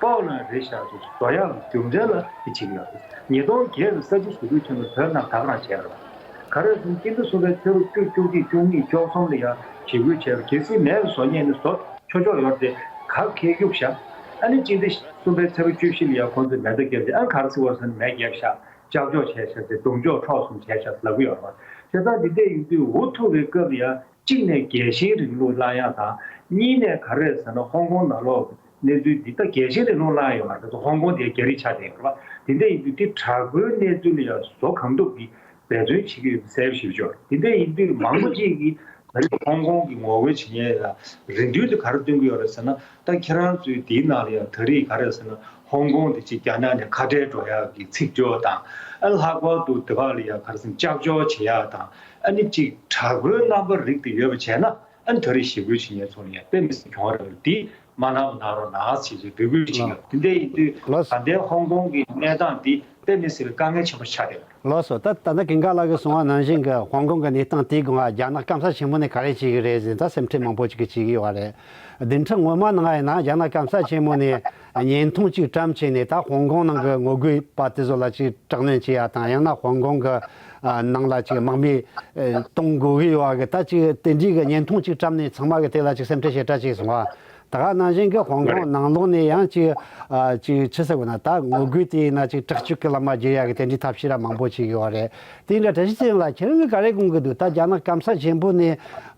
པའོ་ལན་རེད་ཤག་ཏུ་བཟོ་ཡག་གི་རྒྱུ་མཚན་ལ་འདི་བྱེད་ཀྱི་ཡོད་རེད། ཉིས་སྟོང་བརྒྱད་ལ་ས་བྱི་ཞི་རྒོལ་ཆེན་མོ་བོད་ནང་ད་ག་རང་བྱས་རེད། ག་རེ་ཟེར་ན། སྤྱི་ཟླ་གསུམ་པའི་ཚེས་པ་བཅུ། བཅུ་གཅིག། བཅུ་གཉིས། བཅུ་གསུམ་ལ་ཡང་ཞི་རྒོལ་བྱས་པ། གལ་སྲིད་མེད་པ་བཟོ་མཁན་ནི་བཟོ་ཆོག་ཆོག་ཡོད་རེད་དེ། ག་གེ་གཡུག་བཞག་ཨ་ནི་སྤྱི་ཟླ་གསུམ་པའི་ཚེས་པ་བཅུ་བཞི་ལ་ཡང་ཁོང་ཚོས་མེ་མདའ་བརྒྱབ་སྟེ། ཨ་ག་རེ་ཟེར་བ་ཟེར་ན། མེ་བརྒྱབ་བཞག་ཅག་ཅོག་བྱས་བཞག་སྟེ། རྡུང་གཅོག་འཕྲོག་གསུམ་བྱས་བཞག་ལབ་ཀྱི་ཡོད་རེད། བྱས་ཙང་འདི་འདྲ་ཡིན་དུས་འུ་ཐུག་པའི་སྐབས་ལ་ཡང་། གཅིག་ནས་རྒྱལ་ཞེན་རིང་ལུགས་བསླང་ཡག་དང་། གཉིས་ནས་ག་རེ་ཟེར་ན། ཧོང་ཀོང་ནང་ལོགས་གནས་ཚུལ་འདི། ད་རྒྱལ་ཞེན་རིང་ལུགས་བསླང་ཡག་ཡོད་མ་རེད། ད་ཧོང་ཀོང་དེ་རྒྱ་རིགས་ཆགས་བསྡད་ཡོད་རེད་པ། དེ་འདྲ་ཡིན་དུས་འདི་དྲག་པོའི་གནས་ཚུལ་ལ་ཡང་བཟོ་གང་ཐུབ་ཀྱིས་འབད་བརྩོན་བྱེད་ཀྱི་ཡོད་པ་གསལ་པོ་ཞེ་པོ་ཅིག་ཡོད་རེད། དེ་འདྲ་ཡིན་དུས་མང་པོ་ཅིག་གིས་ད་རེས་ཧོང་ཀོང་གི་ངོ་རྒོལ་བྱེད་མཁན་ལ་རེ་འདུན་དེ་ག་རེ་སྟོན་གྱི་ཡོད་རེད་ཟེར་ན། ད་ཁྱེད་རང་ཚོའི་དེའི་ནང་ལ་ཡང་ད་རེས་ག་རེ་ཟེར་ན། ཧོང་ཀོང་དེ་ཅིག་རྒྱ་ནག་ནས་ཁ་བྲལ་འགྲོ་ཡག་གི་ཚིག་སྦྱོར་དང་། ཨ། ལྷག་པར་དུ་དེ་བར་ལ་ཡང་ག་རེ་ཟེར་ན། ཅག་ཅོག་བྱེད་ཡག་དང་། ཨ་ནི་ཅིག་དྲག་པོའི་རྣམ་པ་རིགས་དེ་ཡོད་པ་བྱས་ན། ཨ་ནི་ད་རེས་ཞི་རྒོལ་བྱེད་མཁན་ཚོ་ལ་ཡང་དཔེ་མི་སྲིད་གྱོང་རག་རེད། འདི་མ་གནང་བ་གནང་རོགས་གནང་ཞེས་ཀྱི་འབོད་སྐུལ་བྱེད་ཀྱི་ཡོད། དེ་འདྲ་ཡིན་དུས། ལགས་སོ། ད་ལྟའི་ཧོང་ཀོང་གི་གནས་སྟངས་འདི་དཔེ་མི་སྲིད་དཀའ་ངལ་ཆེན་པོ་ཆགས་བསྡད་པ་རེད། ལགས་སོ། ད་ད་ལྟ་ཀུན་དགའ་ལགས་ཀྱིས་གསུངས་པ་ནང་བཞིན་གྱི་ཧོང་ཀོང་གི་གནས་སྟངས་དེའི་སྒང་ལ་རྒྱ་ནག་སྐམ་ས་ཆེན་མོ་ནས་ག་རེ་བྱེད་ཀྱི་རེད་ཟེར། ད་སེམས་ཁྲལ་མང་པོ་ཅིག་བྱེད་ཀྱི་ཡོད་རེད། བདུན་ཕྲག་སྔོན་མ་ནང་ཡིན་ན་རྒྱ་ནག་སྐམ་ས་ཆེན་མོ་ནས་བརྙན་ཐུང་ཅིག་བཀྲམ་བྱས་ནས། ད་ཧོང་ཀོང་ནང་གི་ངོ་རྒོལ་པ་དེ་ཚོ་ལ་ཅིག་དྲག་གནོན་བྱེད་ཡ་དང་། ཡང་ན་ཧོང་ཀོང་གི་ཨ་ནང་ལ་ཅིག་དམག་མི་ཨེ་གཏོང་དགོས་ཀྱི་ཡོད་གི། ད་ཅིག་དེ་འདྲའི་གི་བརྙན་ཐུང་ཅིག་བཀྲམ་ནས་ཚང་མ་གི་དེ་ལ་ཅིག་སེམས་ཁྲལ་ཞེ་དྲག་བྱས་སོང་བ། ད་ག་ནང་བཞིན་གི་ཧོང་ཀོང་ནང་ལོགས་ནས་ཡང་ཅིག་ཨ་ཅིག་ཆི་ཟེར་དགོས་ན། ད་ངོ་རྒོལ་དེ་ཡིན་ན་ཅིག་དྲག་སྤྱོད་ཀྱི་ལམ་མ་བརྒྱུད་ཡ་གི་དེ་འདྲའི་ཐབས་ཤེས་ར་མང་པོ་བྱེད་ཀྱི་ཡོད་རེད། དེ་འདྲ་བཀྲ་ཤིས་ཚེ་རིང་ལགས། ཁྱེད་རང་གིས་ག་རེ་དགོངས་ཀྱི་འདུག་ད་རྒྱ་ནག་སྐམ་ས་ཆེན་པོ་ནས་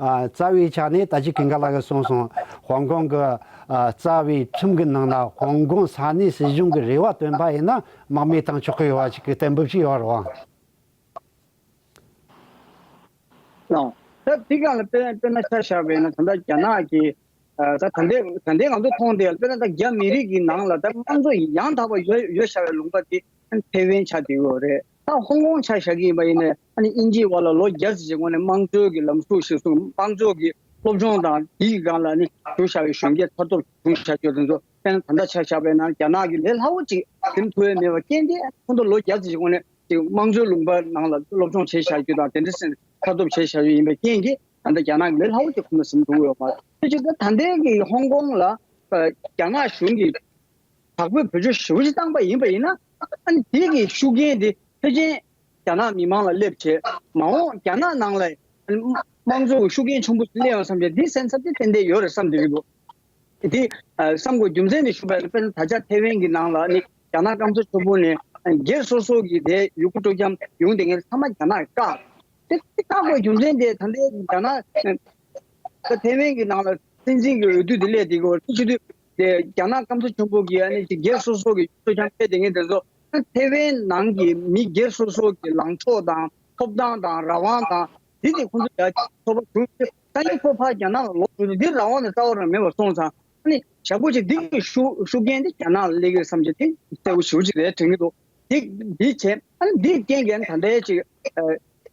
ཨ་རྩ་བའི་ཆ་ནས། ད་ཅིག་ཀུན་དགའ་ལགས་ཀྱིས་གསུངས་སོང་། ཧོང་ཀོང་གི་ཨ་རྩ་བའི་ཁྲིམས་ཀྱི་ནང་ན་ཧོང་ཀོང་ས་གནས་སྲིད་གཞུང་གི་རེ་བ་བཏོན་པ་ཡིན་ན་དམག་མི་བཏང་ཆོག་གི་ཡོད་པ་ཞིག་གི་གཏན་འབེབས་ཤིག་ཡོད་རེད་བ། ལགས། ད་འདི་སྒང་ལ་དཔེ་དཔེར་ན་ཆ་བཞག་པ་ཡིན་ན། ད་ལྟ་རྒྱ་ནག་གི་ཨ་ད་ད་ལྟའི་ད་ལྟའི་ང་ཚོ་མཐོང་དེ། དཔེར་ན་ད་རྒྱ་མི་རིགས་ཀྱི་ནང་ལ་ད་དམངས་གཙོ་ཡང་དག་པ་ཡོད་ཡོད་བཞག་པའི་ལུང་པ་དེ་ཐེ་ཝན་ཆགས་བསྡད་ཡོད་རེད། ད་ཧོང་ཀོང་ཆ་བཞག་གི་ཡིན་པ་ཡིན་ན། ཨ་ནི་དབྱིན་ཇིའི་འོག་ལ་ལོ་བརྒྱ་ཙམ་ཞིག་སྔོན་ནས་དམངས་གཙོའི་གི་ལམ་ལུགས་ཤིག་བཟུང་། དམངས་གཙོ་གི་སློབ་སྦྱོང་དང་དེའི་སྒང་ལ་ནི་ཞུགས་བཞག་པའི་གཞོན་སྐྱེས་ཐར་ཐོར་བྱུང་བཞག་རྒྱུ་དེ་ཚོ། དཔེར་ན་ད་ལྟ་ཆ་བཞག་པ་ཡིན་ན། རྒྱ་ནག་གི་ལས་སླ་བོ་ཅིག་འཛིན་ཐུབ་ཡ་མེད་པ་རྐྱེན་གྱིས། ཁོང་ཚོ་ལོ་བརྒྱ་ཙམ་ཞིག་སྔོན་ནས་ཅིག་དམངས་གཙོའི་ལུང་པ་ནང་ལ་སློབ་སྦྱོང་བྱས་བཞག་རྒྱུ་དང་། དེ་འདྲ་ཟེར་ནས་ཐར་ཐོར་བྱས་བཞག་རྒྱུ་ཡིན་པའི་རྐྱེན་གྱིས། ད་ལྟ་རྒྱ་ནག་གི་ལས་སླ་བོ་ཅིག་ཁོང་ཚོ་འཛིན་ཐུབ་ཀྱི་ཡོད་མ་རེད། དེ་ཅིག་ད་ད་ལྟའི་གི་ཧོང་ཀོང་ལ་ཨ་རྒྱ་ནག་གཞུང་གིས་དྲག་པོའི་བེད་སྤྱོད་ཞེ་པོ་ཅིག་བཏང་པ་ཡིན་པ་ཡིན་ན། ཨ་ནི་དེ་གི་ཤུགས་རྐྱེན་དེ་ཕལ་ཆེར་རྒྱ་ནག་མི་མང་ལ་སླེབས་བྱས། མ་འོངས་རྒྱ་ནག་ནང་ལ་ཨ་ནི་དམངས་གཙོ་གི་ཤུགས་རྐྱེན་ཆེན་པོ་ཞིག་སླེབས་ཡོང་བསམ་བྱས། དེ་སེམས་འཚབ་དེ་ཏན་ཏན་ཡོད་རེད་བསམ་བསྡད་ཀྱི་འདུག་དེ་ཨ་བསམ་དགོས་རྒྱུ་མཚན་དེ་ཞུ་བ་ཡིན་ན། དཔེར་ན་ད་ཆ་ཐེ་ཝན་གྱི་ནང་ལ་ནི་རྒྱ་ནག་སྐམ་ས་ཆེན་པོ་ནས་སྒེར་སོ་སོ་གི་དེ་ཡུ་གུར་སྤྲོ་འཆམ་ཡོང་བསྡད་མཁན་ཚང་མ་རྒྱ་ནག་གིས་བཀག་དེ་དེ་བཀག་དགོས་རྒྱུ་མཚན་དེ། ད་ལྟའི་རྒྱ་ནག་ད་ཐེ་ཝན་གྱི་ནང་ལ་སྲིད་འཛིན་གྱི་འོས་བསྡུ་དེ་སླེབས་བསྡད་ཀྱི་ཡོད་རེད། དེ་བྱེད་དུས་དེ་རྒྱ་ནག་སྐམ་ས་ཆེན་པོ་གི་ཨ་ནི་ཅིག་སྒེར་སོ་སོ་གི་སྤྲོ་འཆམ་སྤེལ་བསྡད་མཁན་དེ་ཚོ། ཐེ་ཝན་ནང་གི་མི་སྒེར་སོ་སོ་གི་ལངས་ཕྱོགས་དང་ཐོབ་ཐང་དང་རང་དབང་དང་། དེ་དེ་ཁོང་ཚོ་ཡ་ཐོབ་པ་བྱུང་སྟེ། ད་ཡིན་ཕོ་ཕར་རྒྱ་ནག་ལ་ལོག་འགྲོ་དུས། འདི་རང་དབང་དང་རྩ་བ་རང་མེད་པ་སོང་ཙང་། ཨ་ནི་ཞག་པོ་ཅིག་འདི་གི་ཤུགས་ཤུགས་རྐྱེན་དེ་རྒྱ་ནག་ལ་སླེབས་ཀྱི་རེད་བསམ་བྱས། དེ་གསལ་པོ་ཞེ་པོ་ཅིག་རེད་དྲན་གྱི་འདུག་དེ་འདི་བྱས། ཨ་ནི་འདིའི་རྐྱེན་གྱིས་ད་ལྟའི་ཅིག་ཨ་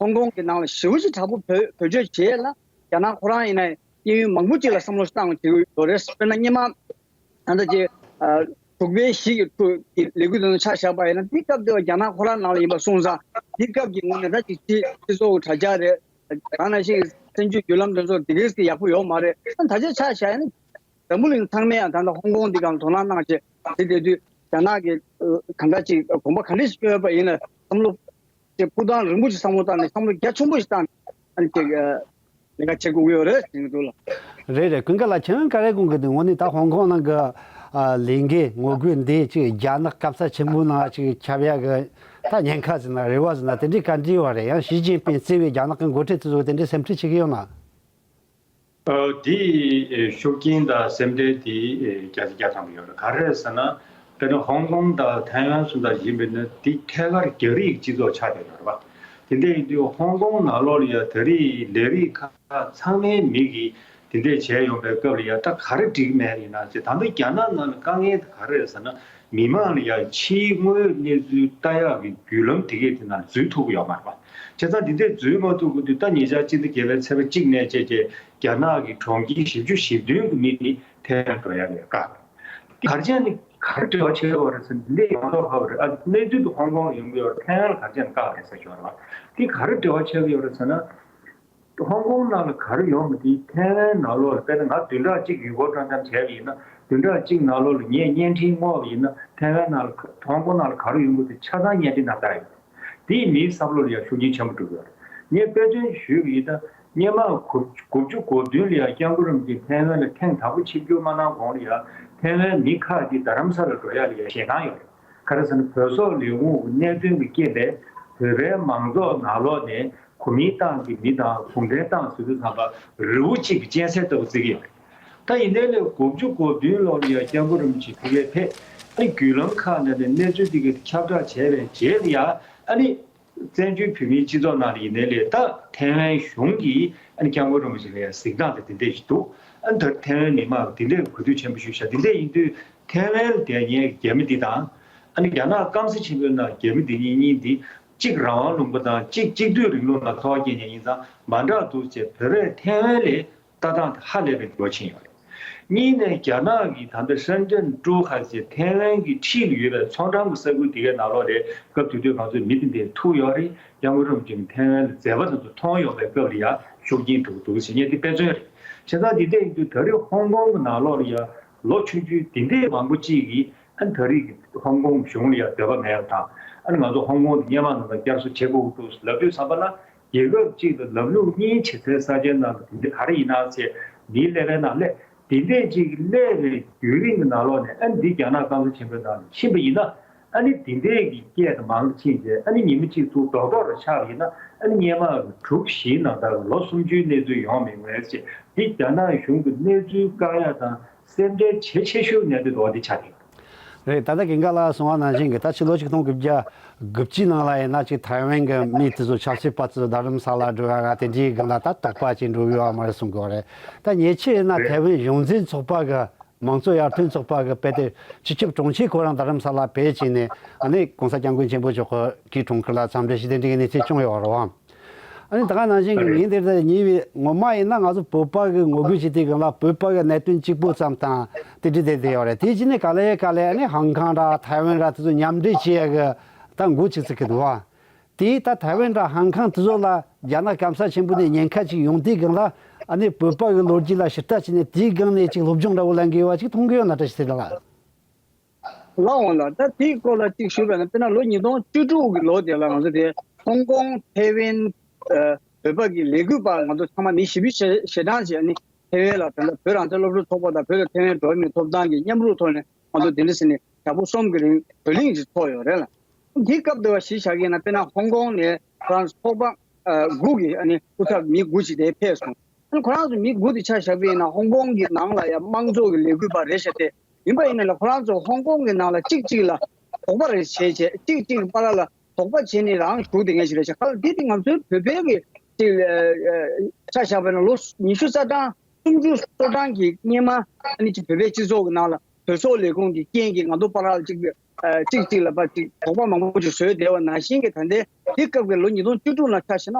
ཧོང་ཀོང་གི་ནང་ལ་ཞེ་པོ་ཅིག་དྲག་པོ་བེད་བེད་སྤྱོད་བྱས་ལ། རྒྱ་ནག་ཁོ་རང་ཡིན་ན་གཡས་གཡོན་མང་པོ་ཅིག་ལ་བསམ་བློ་བཏང་བྱེད་ཀྱི་ཡོད་རེད། དཔེར་ན་སྔོན་མ་ད་ལྟ་ཅིག་ཨ་དྲུག་པའི་གཞི་གི་ཁྲོད་ཀྱི་ལས་འགུལ་དེ་ཚོ་ཆ་བཞག་པ་ཡིན་ན། དེ་སྐབས་དེ་བ་རྒྱ་ནག་ཁོ་རང་ནང་ལ་ཡིན་པ་སོང་ཙང་། དེ་སྐབས་ཀྱི་ངོས་ནས་ད་ཅིག་སྤྱི་སྤྱི་ཚོགས་དྲ་རྒྱ་རེད། ད་ནང་བཞིན་གྱི་བཙན་བྱོལ་བརྒྱུད་ལམ་དེ་ཚོ་དེ་གས་ཀྱི་ཡག་པོ་ཡོད་མ་རེད། ད་ཆ་ཆ་བཞག་ཡ་ནི་འཛམ་བུ་གླིང་ཚང་མས་ཡང་ད་ལྟ་ཧོང་ཀོང་འདི་སྒང་དོ་སྣང་གནང་བྱས་དེ་དེ་དུས་རྒྱ་ནག་གི་གང་ག་ཅིག་གོམ་པ་ག་འདྲ་ཞིག་སྤོས་པ་ཡིན་ན་བསམ་བློ་ཅིག་ཕུགས་དང་རིང་པོ་ཞིག་བསམ་བློ་བཏང་ནས་བསམ་བློ་རྒྱ་ཆེན་པོ་ཞིག་བཏང་ནས་ཨ་ནི་ཅིག་ལས་ཀ་བྱེད་དགོས་ཀྱི་ཡོད་རེད་ཟེར་གྱི་འདུག་ལ། རེད་རེད། ཀུན་དགའ་ལགས། ཁྱེད་རང་ག་རེ་དགོངས་ཀྱི་འདུག་དངོས་གནས་ད་ཧོང་ཀོང་ནང་གི་ཨ་ལས་འགུལ་ངོ་རྒོལ་འདི་ཅིག་རྒྱ་ནག་སྐམ་ས་ཆེན་པོའི་ནང་ཅིག་ཁྱབ་ཡག་གི་ད་ཉེན་ཁ་ཟེར་ན་རེ་བ་ཟེར་ན་དེ་འདྲའི་ག་འདྲ་ཡོད་རེད། ཡང་ཞི་ཅིན་ཕིང་གཙོས་པའི་རྒྱ་ནག་གི་འགོ་ཁྲིད་ཚོས་དེ་འདྲའི་སེམས་ཁྲལ་བྱེད་ཀྱི་ཡོད་ན། ཨ་འདི་ཤུགས་རྐྱེན་དང་སེམས་ཁྲལ་དེ་རྒྱ་ཆེ་རྒྱ་ཐམ་པ་ཡོད་རེད། ག་རེ་ཟེར་ན་དཔེར་ན་ཧོང་ཀོང་དང་ཐའེ་ཝན་སོགས་དང་ཡིན་པས་ན་འདི་ཐད་ཀར་རྒྱ་རིགས་སྤྱི་ཚོགས་ཆགས་བསྡད་ཡོད་རེད་པ། དེ་འདྲ་ཡིན་དུས་ཧོང་ཀོང་ནང་ལོགས་ལ་ཡ་ད་རེས་ལས་རིགས་ཁག་ཚང་མའི་མི་གིས་དེ་འདྲས་བྱས་ཡོང་པའི་སྐབས་ལ་ཡ་ད་ག་རེ་འགྲིག་མེད་ཡིན་ན་ཟེར། ད་ལྟ་རྒྱ་ནག་ནང་ལ་དཀའ་ངལ་དེ་ག་རེ་རེད་ཟེར་ན་མི་མང་ལ་ཡ་ཕྱིའི་དངོས་ཡོད་གནས་ཚུལ་ལྟ་ཡག་གི་བརྒྱུད་ལམ་དེ་གས་དེ་ནང་འཛུལ་ཐུབ་ཀྱི་ཡོད་མ་རེད་པ། བྱས་ཙང་འདི་འདྲས་འཛུལ་མ་ཐུབ་ཀྱི་དུས་ད་ཉེ་ཆར་སྤྱི་ཟླ་བརྒྱད་པའི་ཚེས་པ་གཅིག་ནས་བྱས་རྗེས་རྒྱ་ནག་གི་གྲོང་ཁྱེར་བཞི་བཅུ་ཞེ་བདུན་གྱི་མི་དེ་ཐའེ་ཝན་འགྲོ་ཡག་ལས་ཀ། གར་ཆེན་ནི་གར་འབྲེལ་བ་ཆེ་བ་རེད་ཟེར་འདི་ཡོང་ཐོག་ཧ་བ་རེད། ཨ་གནས་ཚུལ་དུ་ཧོང་ཀོང་ཡོང་གི་ཡོད་རེད། ཐའེ་ཝན་ལ་གར་ཆེན་བཀག་རེད་ཟེར་ཞོར་བ་འདི་ག་རེ་འབྲེལ་བ་ཆགས་ཀྱི་ཡོད་རེད་ཟེར་ན། ཧོང་ཀོང་ནང་ལ་ག་རེ་ཡོང་མི་དེ་ཐའེ་ཝན་ནང་ལོགས་ལ་དཔེར་ན་ང་བདུན་ཕྲག་གཅིག་ཡུལ་སྐོར་སྤྲོ་འཆམ་བྱས་པ་ཡིན་ན་བདུན་ཕྲག་གཅིག་ནང་ལོགས་ལ་ངས་བརྙན་འཕྲིན་བསྔོགས་པ་ཡིན་ན་ཐའེ་ཝན་ནང་ལ་ཧོང་ཀོང་ནང་ལ་ག་རེ་ཡོང་གི་དེ་ཆ་ཚང་བརྙན་འཕྲིན་ནང་བལྟ་ཡོད། དེས་མིའི་བསམ་བློ་ལ་ཡང་ཤུགས་རྐྱེན་ཆེན་པོ་འགྲོ་གི་ཡོད་རེད། ངས་དཔེ་མཚོན་ཞུས་པ་ཡིན་ན་སྔོན་མ་དགུ་དགུ་བཅུ་གོ་བདུན་ལ་ཡང་སྐྱབས་མགོན་རིན་པོ་ཆེ་ཐའེ་ཝན་ལ་ཐེངས་དང་པོ་ཆིབས་བསྒྱུར་མ་གནང་གོང་ལ་ཡང་ཐའེ་ཝན་མི་ཁག་ཅིག་རྡ་རམ་ས་ལ་འགྲོ་ཡག་ལ་ཡང་ཞེད་སྣང་ཡོད་རེད། ག་རེ་ཟེར་ན་བོད་སོག་ལས་ཁུངས་ཀྱི་གནད་དོན་གྱི་རྐྱེན་པས་བོད་པའི་མང་ཚོགས་ནང་ལོགས་ནས་གོ་མིན་ཏང་གི་མི་དང་གུང་ཁྲན་ཏང་ཟེར་དུས་ཙམ་པ་རི་བོ་གཅིག་གི་གཅན་གཟན་ལྟ་བུ་བརྩི་གི་ཡོད་རེད། ད་ཡིན་ནའི་ལས་དགུ་བཅུ་གོ་བདུན་ལོ་ལ་ཡང་སྐྱབས་མགོན་རིན་པོ་ཆེ་ཕ་གིར་ཕེབས། ཨ་ནི་བརྒྱུད་ལམ་ཁག་ནང་ནས་གནས་ཚུལ་འདི་གའི་ཁྱབ་བསྒྲགས་བྱས་པའི་རྗེས་ལ་ཡང་ཨ་ནི་བཙན་བྱོལ་བོད་མིའི་སྤྱི་ཚོགས་ནང་ལ་ཡིན་ནའི་ལས་ད་ཐའེ་ཝན་གཞུང་གིས་ཨ་ནི་སྐྱབས་མགོན་རིན་པོ་ཆེ་ལ་ཡང་གཟིགས་སྟངས་དེ་འདི་འདྲས་ཞིག་འདུག་ཨ་ནི་ད་ཐའེ་ཝན་མི་མང་གིས་འདི་འདྲས་གུས་འདུད་ཆེན་པོ་ཞུས་ཤག་འདི་འདྲས་ཡིན་དུས་ཐའེ་ཝན་ལ་བསྡད་མཁན་རྒྱ་མི་འདི་དང་ཨ་ནི་རྒྱ་ནག་སྐམ་ས་ཆེན་པོའི་ནང་རྒྱ་མི་འདི་གཉིས་གཉིས་འདི་གཅིག་རང་དབང་ལུང་པ་དང་གཅིག་གཅིག་སྡུད་རིང་ལུགས་ནང་འཚོ་བ་སྐྱེལ་མཁན་ཡིན་ཙང་མ་འདྲ་འདུག་ཅེས་བོད་པས་ཐའེ་ཝན་ལས་ལྟ་སྟངས་དེ་ཧ་ལས་པའི་འགྱུར་བ་ཕྱིན་ཡོད་རེད། གཉིས་ནས་རྒྱ་ནག་གིས་ད་ལྟ་ཧྲེན་ཀྲེན་ཀྲོའུ་ཁ་ཟེར་ཐའེ་ཝན་གྱི་འཁྲིས་ལ་ཡོད་པའི་ཚོང་ཁྲོམ་གྱི་ས་ཁུལ་དེ་གའི་ནང་ལོགས་ལ་སྐབས་དེ་དུས་ང་ཚོའི་མི་དེ་འདིར་ཐུག་ཡོད་རེད། སྐྱབས་མགོན་རིན་པོ་ཆེ་གིས་ཐའེ་ཝན་ལ་མཛད་པ་དེ་ཚོ་མཐོང་ཡོང་པའི་སྐབས་ལ་ཡང་ཤུགས་རྐྱེན་འགྲོ་གི་འདུག་ཟེར་མཁན་དེ་དཔེ་མཚོན་རེད། བྱས་ཙང་འདི་འདྲ་ཡིན་དུས་ད་རེས་ཧོང་ཀོང་གི་ནང་ལོགས་ལ་ཡང་ལོ་ཆུང་ཆུང་དེ་འདྲའི་མང་པོ་ཅིག་གིས་ཨ་ནི་ད་རེས་ཀྱི་ཧོང་ཀོང་གཞུང་ལ་ཡང་འདོད་པ་མེད་པ་དང་ཨ་ནི་ང་ཚོ་ཧོང་ཀོང་དེ་སྔོན་མ་ནང་ལ་བསྐྱར་གསོ་བྱེད་དགོས་ཀྱི་འདུག་ལབ་དུས་ཙམ་པ་ལ། རྒྱལ་ཁབ་གཅིག་ལ་ལམ་ལུགས་གཉིས་བྱེད་སའི་ས་ཆའི་ནང་ལ་དེ་འདྲ་ག་རེ་ཡིན་ན་ཟེར་མིའི་ཀླད་པའི་ནང་སླེབས། དེ་འདྲས་ཅིག་སླེབས་པའི་བརྒྱུད་རིམ་གྱི་ནང་ལོགས་ནས་ཨ་ནི་འདི་རྒྱ་ནག་སྐམ་ས་ཆེན་པོའི་ནང་ལ་ཕྱིན་པ་ཡིན་ན་ཨ་ནི་དེ་འདྲས་ཀྱི་སྐད་དེ་མང་ཕྱིན་རྗེས་ཨ་ནི་ཉི་མ་གཅིག་ཚུར་རྡོག་རྡོག་རེ་ཆགས་པ་ཡིན་ན་ཨ་ནི་སྔོན་མ་གི་དྲུག་བཞིའི་ནང་ལྟར་ལོ་སུམ་ཅུའི་གནས་ཚུལ་ཡོང་མི་འོས་ཅེས་འདི་རྒྱ་ནག་གཞུང་གི་གནས་ཚུལ་བཀག་ཡ་དང་སེམས་ཁྲལ་བྱེད་ཆེ་ཤོས་གནས་ཚུལ་འདྲ་བོ་འདི་ཆགས་ཡོད། རེད། ད་ལྟ་རྒན་ག་ལགས་གསུངས་པ་ནང་བཞིན་གྱི་ད་ཕྱི་ལོ་ཆིག་སྟོང་དགུ་བརྒྱ་དགུ་བཅུའི་ནང་ལ་ཡིན་ན་ཅིག་ཐའེ་ཝན་གྱི་མི་དེ་ཚོ་ཆབ་སྲིད་པ་ཚོ་རྡ་རམ་ས་ལ་འགྲོ་ཡ་ར་དེ་འདྲའི་སྒང་ལ་ད་དོགས་པ་ཅིག་འགྲོ་གི་ཡོད་མ་རེད་གསུང་གི་ཡོད་རེད། ད་ཉེ་ཆར་ཡིན་ན་ཐའེ་ཝན་གཞུང་འཛིན་ཚོགས་པ་གི་མང་གཙོ་ཡར་ཐོན་ཚོགས་པ་གི་དཔེ་དེབ་སྤྱི་ཁྱབ་དྲུང་ཆེ་ཁོ་རང་རྡ་རམ་ས་ལ་ཕེབས་བྱས་ནས་ཨ་ནི་གོང་ས་སྐྱབས་མགོན་ཆེན་པོ་མཆོག་གི་གྲོང་ཁྱེར་ལ་འཚམས་འདྲི་ཞུས་དེ་འདྲའི་གནས་ཚུལ་བྱུང་ཡོད་རེད་བ། ཨ་ནི་ད་ག་ནང་བཞིན་གྱི་ངས་འདིར་ད་ཉེ་བའི་ངོ་མ་ཡིན་ན་ང་ཚོ་བོད་པ་གི་ངོ་རྒོལ་བྱེད་དུས་སྒང་ལ་བོད་པ་གི་གནད་དོན་གཅིག་པོ་ཙམ་དང་དེ་འདྲ་དེ་དེ་ཡོད་རེད། དེ་རྗེས་ནས་ག་ལེ་ག་ལེ་ཨ་ནི་ཧང་ཀང་ར་ཐའེ་ཝན་ར་དེ་ཚོ་མཉམ་འབྲེལ་བྱེད་ཡ་གི་ད་འགོ་ཅིག་ཚུགས་ཀྱི་འདུག་བ། དེས་ད་ཐའེ་ཝན་ར་ཧང་ཀང་དེ་ཚོ་ལ་རྒྱ་ནག་སྐམ་ས་ཆེན་པོ་ནས་ཉེན་ཁ་ཅིག་ཡོང་དུས་སྒང་ལ་ཨ་ནི་བོད་པ་གི་ལོ་རྒྱུས་ལ་ཕྱིར་ལྟ་བྱས་ནས་དེའི་སྒང་ནས་ཅིག་སློབ་སྦྱོང་འདྲ་བོ་ལེན་གི་ཡོད་པ་ཅིག་མཐོང་གི་ཡོད་ན་བཀྲ་ཤིས་བདེ་ལེགས་ལགས། ལགས་འོང་ལགས། ད་དེའི་སྐོར་ལ་གཅིག་ཞུས་པ་ན་དཔེར་ན་ལོ་ཉིས་སྟོང་བཅུ་དྲུག་གི་ལོ་དེ་ལ་ང་ཚོ་དེ་ཧོང་ཀོང་ཐའེ་ཝན་ཨ་བོད་པ་གི་ལས་འགུལ་པ་ང་ཚོ་ཚང་མ་མི་བཞི་བཅུ་ཞེ་ཞེ་གྲངས་ཤིག་ཨ་ནི་ཐའེ་ཝན་ལ་ད་ལྟ་བོད་རང་བཙན་སློབ་ཕྲུག་ཚོགས་པ་དང་བོད་དང་ཐའེ་ཝན་འགྲོ་བ་མིའི་ཐོབ་ཐང་གི་མཉམ་རུབ་ཐོག་ནས་ང་ཚོ་དེ་འདྲ་ཟེར་ནས་ཞག་པོ་གསུམ་གྱི་རིང་བགྲོ་གླེང་ཅིག་ཚོགས་ཡོད་རེད་ལ། དེའི་སྐབས་དེ་བ་གཞི་བཞག་གི་ཡིན་ན་དཔེར་ན་ཧོང་ཀོང་ནས་ཁོ་རང་ཚོ་ཚོགས་པ་ཨ་དགུ་གི་ཨ་ནི་སྐུ་ཚབ་མི་དགུ་ཅིག་དེ་ཕེབས་སོང་། ཨ་ནི་ཁོ་རང་ཚོ་མི་དགུ་དེ་ཆ་བཞག་པ་ཡིན་ན་ཧོང་ཀོང་གི་ནང་ལ་ཡང་དམངས་གཙོ་གི་ལས་འགུལ་པ་རེད་ཤག་སྟེ། ཡིན་པ་ཡིན་ན་ལ་ཁོ་རང་ཚོ་ཧོང་ཀོང་གི་ནང་ལ་གཅིག་གཅིག་ལ་དོགས་པ་རེ་བྱས་བྱས་གཅིག་གཅིག་གི་བར་ལ་དོགས་པ་བྱས་ནས་རང་བཞུགས་བསྡད་མཁན་ཞིག་རེད་ཤག་ཁ་ལ་དེ་དེ་ང་ཚོའི་བོད་པའི་གི་ཅིག་ཆ་བཞག་པ་ཡིན་ན་ལོ་ཉི་ཤུ་རྩ་གྲངས་སུམ་ཅུ་སོ་གྲངས་ཀྱི་སྔོན་མ་ཨ་ནི་ཅིག་བོད་པའི་སྤྱི་ཚོགས་ཀྱི་ནང་ལ་བོད་སོག་ལས་ཁུངས་ཀྱི་རྐྱེན་གྱིས་ང་ཚོ་བར་ལ་ཅིག་གཅིག་གཅིག་ལ་ཕར་ཅིག་དོགས་པ་མང་པོ་ཅིག་བཟོས་བསྡད་པ་ནང་བཞིན་གྱི་ད་ལྟའི་དེ་སྐབས་ཀྱི་ལོ་ཉིས་སྟོང་བཅུ་དྲུག་ནང་ཆ་བཞག་ན།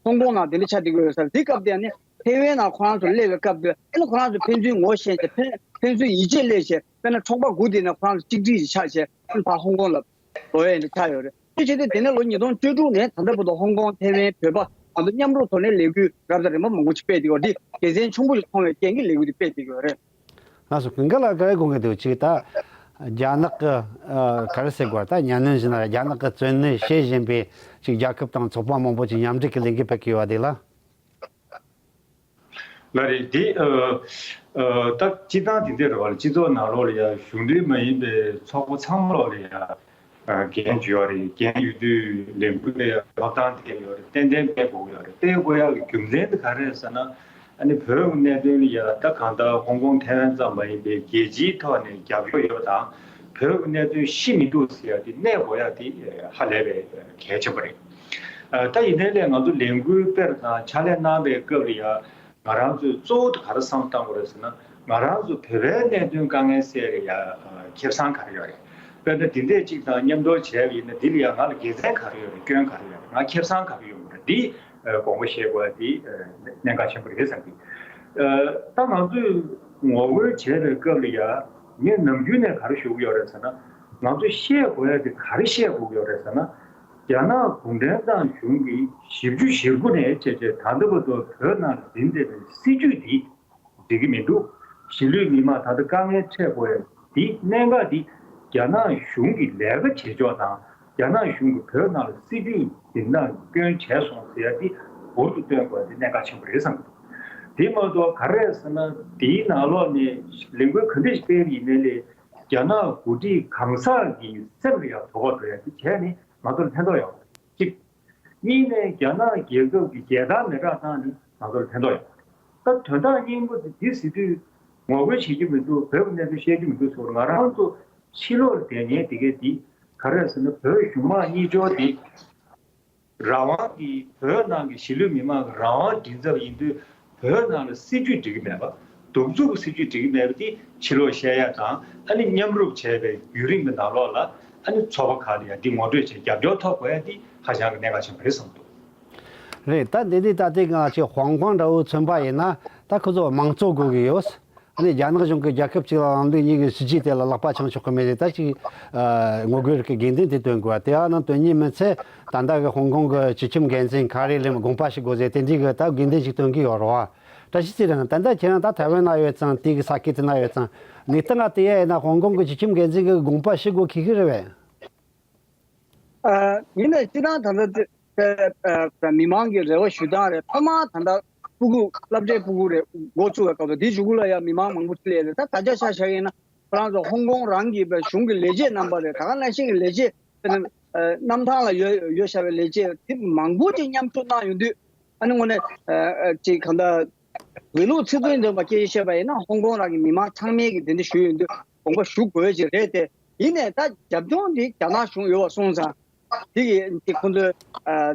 ཧོང་ཀོང་ནང་དེ་འདྲ་ཆགས་བསྡད་ཀྱི་ཡོད་ས་རེད། དེ་སྐབས་དེ་ནི་ཐའེ་ཝན་ནང་ཁོ་རང་ཚོ་སླེབས་པའི་སྐབས་དེ་ཨ་ནི་ཁོ་རང་ཚོ་ཕན་ཚུན་ངོ་ཤེས་ཏེ་ཕན་ཕན་ཚུན་ཡིད་ཆེས་སླེབས་བྱས་དཔེར་ན་ཚོགས་པ་དགུ་དེ་ནས་ཁོ་རང་ཚོ་གཅིག་སྒྲིལ་ཞིག་ཆགས་བྱས་ཨ་ནི་ཕར་ཧོང་ཀོང་ལ་ལོག་ཡ་འདྲ་ཆགས་ཡོད་རེད། དེ་བྱས་ཏེ་དེ་ནས་ལོ་ཉིས་སྟོང་བཅུ་དྲུག་ནས་ད་ལྟ་བར་དུ་ཧོང་ཀོང་ཐའེ་ཝན་བོད་པ་ ང་ཚོ་མཉམ་རུབ་ཐོག་ནས་ལས་འགུལ་རབ་དང་རིམ་པ་མང་པོ་ཞིག་སྤེལ་བསྡད་ཡོད། འདི་དགེ་མཚན་ཆེན་པོ་ཞིག་མཐོང་བའི་རྐྱེན་གྱིས་ལས་འགུལ་འདི་སྤེལ་བསྡད་ཡོད་རེད། ལགས་སོ། ཀུན་དགའ་ལགས། ག་རེ་དགོངས་ཀྱི་འདུག་ཅིག་ད་རྒྱ་ནག་གི་ཨ་ག་རེ་ཟེར་དགོས་རེད། ད་གཉའ་གནོན་ཟེར་ན་རེད། རྒྱ་ནག་གི་བཙོན་གནས་བྱེད་བཞིན་པའི་ཅིག་རྒྱལ་ཁབ་དང་ཚོགས་པ་མང་པོ་ཅིག་མཉམ་འབྲེལ་གྱི་ལས་འགུལ་སྤེལ་གྱི་ཡོད་པ་དེ་ལ། ལགས་རེད། འདི་ཨ་ཨ་ད་སྤྱིར་བཏང་དེ་འདྲ་རེད་བ། སྤྱི་ཚོགས་ནང་ལོགས་ལ་ཡ་གཞུང་འབྲེལ་མ་ཡིན་པའི་ཚོགས་པ་ཚང་མ་ལོགས་ལ་ཡ་ཨ་འགན་ཡོད་རེད། འགན་ཡོད་དུས་ལས་འགུལ་སྤེལ་ཡ་ཐོབ་ཐང་དེ་ཡོད་རེད། ཏན་ཏན་སྤེལ་དགོས་ཡོད་རེད། སྤེལ་དགོས་ཡ་གི་རྒྱུ་མཚན་དེ་ག་རེ་རེད་ཟེར་ན། ཨ་ནི་བོད་ཀྱི་གནད་དོན་ལ་ཡ་ད་གང་ལྟར་ཧོང་ཀོང་ཐའེ་ཝན་ཙམ་མ་ཡིན་པའི་རྒྱལ་སྤྱིའི་ཐོག་ནས་རྒྱབ་སྐྱོར་ཡོད་པ་དང་། བོད་ཀྱི་གནད་དོན་ཤི་མི་འདུག་ཟེར་ཡ་དེ་གནས་དགོས་ཡ་དེ་ཧ་ལས་པའི་གལ་ཆེན་པོ་རེད། ཨ་ད་ཡིན་ནའི་ལས་ང་ཚོ་ལས་འགུལ་སྤེལ་དང་ཕྱག་ལས་གནང་བའི་སྐབས་ལ་ཡ་ང་རང་ཚོས་གཙོ་བོ་དེ་ག་རེ་བསམ་བཏང་དགོས་རེད་ཟེར་ན། ང་རང་ཚོ་བོད་པའི་གནད་དོན་དཀའ་ངལ་སེལ་ཡ་ཁེ་བཟང་ག་རེ་ཡོད་རེད། དཔེར་ན་དེ་འདྲས་གཅིག་དང་མཉམ་དུ་བྱས་པ་ཡིན་ན་འདི་ལ་ཡ་ང་ལ་དགེ་མཚན་ག་རེ་ཡོད་རེད། སྐྱོན་ག་རེ་ཡོད་རེད། ང་ཁེ་བཟང་ག་རེ་ཡོང་གི་རེད། འདི་དགོངས་པ་བཞེས་དགོས་ཡ་འདི་གནད་འགག་ཆེན་པོ་རེད་བསམ་གི། ད་ང་ཚོས་ངོ་རྒོལ་བྱས་པའི་སྐབས་ལ་ཡ་ངས་ནམ་རྒྱུན་ནས་ག་རེ་ཞུ་གི་ཡོད་རེད་ཟེར་ན། ང་ཚོས་བཤད་དགོས་ཡ་དེ་ག་རེ་བཤད་དགོས་ཀྱི་ཡོད་རེད་ཟེར་ན། རྒྱ་ནག་གུང་ཁྲན་ཏང་གཞུང་གིས་བཞི་བཅུ་ཞེ་དགུ་ནས་བྱས་རྗེས་ད་ལྟ་བར་དུ་བོད་ནང་ལ་འཛིན་བསྡད་པའི་སྲིད་ཇུས་འདི་འགྲིག་གི་མི་འདུག་གཞིས་ལུས་མི་མང་ད་ལྟ་དཀའ་ངལ་འཕྲད་དགོས་ཡ་འདི་གནད་འགག་འདི་རྒྱ་ནག་གཞུང་གི་ལས་ཀ་བྱེད་ཕྱོགས་དང་། རྒྱ་ནག་གཞུང་གིས་བོད་ནང་ལ་སྲིད་ཇུས་འཛིན་སྟངས་སྐྱོན་བྱས་སོང་ཟེར་ཡ་འདི་འུར་དུ་བཏོན་དགོས་ཡ་འདི་གནད་འགག་ཆེན་པོ་རེད་བསམ་གི་འདུག་དེ་མ་གཏོགས་ག་རེ་རེད་ཟེར་ན། དེའི་ནང་ལོགས་ནས་ལས་འགུལ་ག་འདྲ་ཞིག་སྤེལ་ཡིན་ནའི་ལས། རྒྱ་ནག་འགོ་ཁྲིད་གང་ཟག་གི་སེམས་ལ་ཡང་དོ་ཕོག་འགྲོ་ཡ་དེ་བྱས་ནས་ང་ཚོར་ཕན་ཐོགས་ཡོད་པ་གཅིག་གཉིས་ནས་རྒྱ་ནག་རྒྱལ་ཁབ་ཀྱི་རྒྱལ་དར་མེ་སྲེག་བཏང་ནས་ང་ཚོར་ཕན་ཐོགས་ཡོད་པ། ད་དོན་དག་སྙིང་པོ་དེ་འདི་ཟེར་དུས་ངོ་རྒོལ་བྱེད་ཀྱི་མི་འདུག་བོད་ཀྱི་གནད་དོན་བཤད་ཀྱི་མི་འདུག་ཟེར། ང་རང་ཚོ་ཕྱི་ལོགས་ལ་བསྡད་མཁན་དེ་གས་འདི་ག་རེ་རེད་ཟེར་ན། བོད་གཞུང་མང་གཉིས་སྦྱོར་འདི། རང་དབང་གི་བོད་ནང་གི་གཞིས་ལུས་མི་མང་གི་རང་དབང་སྒྲིག་འཛུགས་ཡིན་དུས། བོད་ནང་ལ་སྲིད་ཇུས་སྒྲིག་གི་མེད་པ། གདུག་རྩུབ་ཀྱི་སྲིད་ཇུས་སྒྲིག་གི་མེད་པ་དེ་ཕྱི་ལོགས་བཤད་ཡ་དང་། ཨ་ནི་མཉམ་རུབ་བྱས་པའི་ཡུན་རིང་གི་ནང་ལོགས་ལ་ཨ་ནི་ཚོགས་པ་ཁག་ལ་ཡ་འདི་ངོ་སྤྲོད་བྱས་རྒྱབ་སྐྱོར་ཐོབ་དགོས་ཡ་འདི་ཧ་ཅང་གི་གནད་འགག་ཆེན་པོ་རེད་བསམ་འདུག་རེད། ད་འདི་འདི་ད་ལྟའི་སྒང་ལ་ཅིག་ཧོང་ཀོང་འདྲ་བོ་མཚོན་པ་ཡིན་ན། ད་ཁོ་ཚོ་མང་གཙོ་དགོས་ཀྱི་ཡོད། ཨ་ནི་རྒྱ་ནག་གཞུང་གིས་རྒྱལ་ཁབ་གཅིག་ལ་ལམ་ལུགས་གཉིས་ཀྱི་སྲིད་ཇུས་དེ་ལ་ལག་པ་འཆང་ཆོག་གི་མེད་དེ། ད་ཅིག་ཨ་ངོ་རྒོལ་རིགས་ཀྱི་དགོས་འདུན་དེ་བཏོན་དགོས་པ་དེ་ཡང་ནང་དོན་གཉིས་མིན་ཚེ། ད་ལྟ་གི་ཧོང་ཀོང་གི་སྤྱི་ཁྱབ་འགན་འཛིན་ཁ་རི་ལེམ་དགོངས་པ་ཞུ་དགོས་ཟེར་དེ་འདྲའི་གི་ད་དགོས་འདུན་ཞིག་བཏོན་གྱི་ཡོད་རེད་བ། བཀྲ་ཤིས་ཚེ་རིང་། ད་ལྟ་ཁྱེད་རང་ད་ཐའེ་ཝན་ན་ཡོད་ཙང་དེ་གི་ས་ཁུལ་དེ་ན་ཡོད་ཙང་། གནས་སྟངས་ང་དེ་ཡ་ཡིན་ན་ཧོང་ཀོང་གི་སྤྱི་ཁྱབ་འགན་འཛིན་གྱི་དགོངས་པ་ཞུ་དགོས་ཁེལ་གི་རེད་པས། ཨ་ཡིན་ནའི་སྤྱིར་བཏང་ད་ལྟ་དེ་ཨ་མི་མང་གི་རེ་བ་ཞུ་སྟངས་རེད། ཐོག་མར་ད་ལྟ་སྤུ་གུ་སློབ་གྲྭའི་སྤུ་གུ་རེ་འགོ་བཙུགས་པའི་སྐབས་དུ་དེའི་གཞུག་གུ་ལ་ཡང་མི་མང་མང་པོ་སླེབས་རེད། ད་ད་ཆ་ཆ་བཞག་ཡིན་ན་ཁོ་རང་ཚོ་ཧོང་ཀོང་རང་གི་པའི་གཞུང་གི་ལས་བྱེད་རྣམ་པ་རེད། ད་ག་ནང་བཞིན་གྱི་ལས་བྱེད་དེ་ནི་ཨ་གནམ་ཐང་ལ་ཡོད་ཡོད་བཞག་པའི་ལས་བྱེད་དེ་མང་པོ་ཅིག་མཉམ་ཞུགས་གནང་ཡོང་དུས། ཨ་ནི་དངོས་གནས་ཨ་ཨ་ཅིག་གང་ལྟར་དགེ་ལུགས་ཚིག་དོན་ལྡན་པ་སྐད་ཆ་བཤད་པ་ཡིན་ན་ཧོང་ཀོང་རང་གི་མི་མང་ཚང་མས་ཀྱི་དེ་འདྲ་ཞུས་ཡོང་དུས་དགོངས་པ་ཞུ་དགོས་ཀྱི་རེད་དེ། ཡིན་ནའི་ད་རྒྱབ་ལྗོངས་འདི་རྒྱ་ནག་གཞུང་ཡོད་པ་སོང་ཙང་། དེ་གི་དེ་ཁོང་ཚོས་ཨ་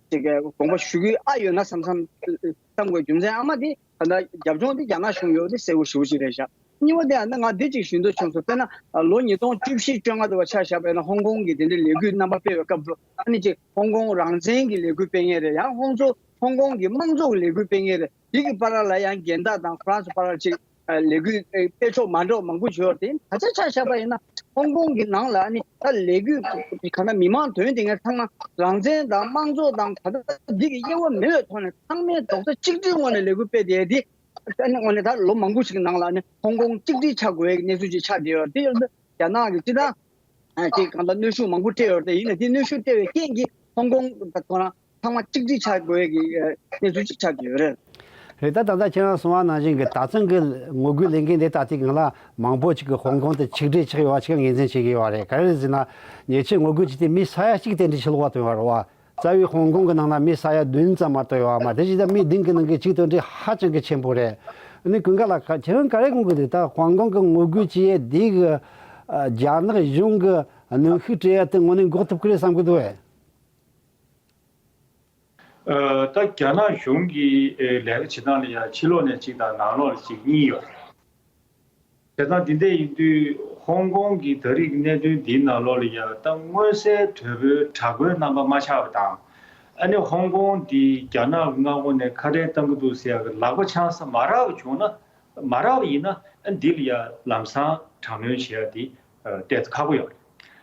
ཅིག་དགོངས་པ་ཞུ་གི་ཨ་ཡོད་ན་བསམ་བསམ་བསམ་དགོས། རྒྱུ་མཚན་ཨ་མ་དེ་ད་ལྟ་རྒྱབ་ལྗོངས་འདི་རྒྱ་ནག་གཞུང་ཡོད་དེ་གསལ་པོ་ཞེ་པོ་ཅིག་རེད་ཤག་གཉིས་པ་དེ་ཡང་ན་ང་འདི་ཅིག་ཞུ་འདོད་བྱུང་སོང་། དཔེར་ན་ལོ་ཉིས་སྟོང་བཅུ་བཞི་བཅོ་ལྔ་དུ་བ་ཆ་བཞག་པ་ཡིན་ན་ཧོང་ཀོང་གི་དེ་འདྲའི་ལས་འགུལ་རྣམ་པ་སྤེལ་བའི་སྐབས་སུ་ཨ་ནི་ཅིག་ཧོང་ཀོང་རང་བཙན་གྱི་ལས་འགུལ་སྤེལ་མཁན་རེད། ཡང་ཧོང་ཚོ་ཧོང་ཀོང་གི་དམངས་གཙོ་གི་ལས་འགུལ་སྤེལ་མཁན་རེད། དེ་གི་བར་ལ་ཡང་འགལ་ཟླ་དང་ཁོ་རང་ཚོ་བར་ལ་ཅིག་ལས་འགུལ་སྤེལ་ཕྱོགས་མ་འདྲ་བ་མང་པོ་ཡོད་རེད། ད་ཆ་ཆ་བཞག་པ་ཡིན་ན་ཧོང་ཀོང་གི་ནང་ལ་ཨ་ནི་ད་ལས་འགུལ་ག་ན་མི་མང་དོན་དེ་ངས་ཚང་མ་རང་བཙན་དང་དམངས་གཙོ་དང་ད་ལྟ་འདི་གི་དབྱེ་བ་མེད་པའི་ཐོག་ནས་ཚང་མས་རྡོག་རྩ་གཅིག་སྒྲིལ་ངང་ནས་ལས་འགུལ་སྤེལ་བསྡད་དེ། ཨ་ནི་དངོས་གནས་ད་ལོ་མང་པོ་ཞིག་གི་ནང་ལ་ཨ་ནི་ཧོང་ཀོང་གཅིག་སྒྲིལ་ཆགས་དགོས་ཡ་གི་གནས་ཚུལ་ཅིག་ཆགས་བསྡད་ཡོད་རེད། དེ་ཡོད་ན་རྒྱ་ནག་གི་སྤྱི་བཏང་ཨ་ཅིག་གང་ལྟར་གནོན་ཤུགས་མང་པོ་སྤྲད་ཡོད་རེད། ཡིན་ནའི་དེ་གནོན་ཤུགས་སྤྲད་པའི་རྐྱེན་གྱིས་ཧོང་ཀོང་དང་ཁོ་རང་ཚང་མ་གཅིག་སྒྲིལ་ཆགས་དགོས་ཡ་གི་ཨ་གནས་ཚུལ་ཅིག་ཆགས་བསྡད་ཡོད་རེད། རེད། ད་ད་ལྟ་ཁྱེད་རང་གསུངས་པ་ནང་བཞིན་གྱི་ད་ཐེངས་ཀྱི་ངོ་རྒོལ་ལས་འགུལ་འདི་ད་ལྟའི་སྒང་ལ་མང་པོ་ཅིག་གིས་ཧོང་ཀོང་དེ་ཆིག་སྒྲིལ་ཆགས་ཡོད་པ་ཅིག་ངོས་འཛིན་བྱེད་ཀྱི་ཡོད་རེད། ག་རེ་རེད་ཟེར་ན་ཉེ་ཆར་ངོ་རྒོལ་བྱས་ཏེ་མི་ས་ཡ་གཅིག་དེ་འདྲ་ཕྱི་ལོགས་པ་ཐོན་པ་རེད་བ། རྩ་བའི་ཧོང་ཀོང་གི་ནང་ན་མི་ས་ཡ་བདུན་ཙམ་མ་གཏོགས་ཡོད་མ་རེད། དེ་བཞིན་ད་མི་བདུན་གྱི་ནང་གི་གཅིག་དོན་འགྲིག་ཧ་ཅང་གི་ཆེན་པོ་རེད། ཨ་ནི་ཀུན་དགའ་ལགས། ཁྱེད་རང་ག་རེ་དགོངས་ཀྱི་འདུག་ད་ཧོང་ཀོང་གི་ངོ་རྒོལ་བྱེད་ཡས་འདི་གི་ཨ་རྒྱ་ནག་གཞུང་གི་གནོན་ཤུགས་སྤྲད་ཡས་དེ་དངོས་གནས་འགོག་ཐུབ་ཀྱི་རེད་བསམ་གྱི་འདུག་གས། ཨ་ད་རྒྱ་ནག་གཞུང་གི་ཨེ་ལས་ཀ་བྱེད་སྟངས་ལ་ཡང་ཕྱི་ལོགས་ནས་གཅིག་དང་ནང་ལོགས་ལ་གཅིག་གཉིས་ཡོད་རེད། བྱས་ཙང་འདི་འདྲ་ཡིན་དུས་ཧོང་ཀོང་གི་ད་རེས་ཀྱི་གནད་དོན་འདིའི་ནང་ལོགས་ལ་ཡང་ད་མངོན་གསལ་དོད་པོའི་དྲག་པོའི་རྣམ་པ་མ་ཆགས་པ་དང་། ཨ་ནི་ཧོང་ཀོང་འདི་རྒྱ་ནག་གི་མངའ་ཁོངས་ནས་ཁ་བྲལ་གཏང་གི་འདུག་ཟེར་ཡག་གི་ལག་པ་འཆང་ས་མ་རག་པ་བྱུང་ན། མ་རག་པ་ཡིན་ན་ཨ་འདི་ལ་ཡང་ལམ་སང་དྲག་གནོན་བྱེད་ཡག་འདི་ཨ་ཏོག་ཙམ་ཁག་པོ་ཡོད་རེད།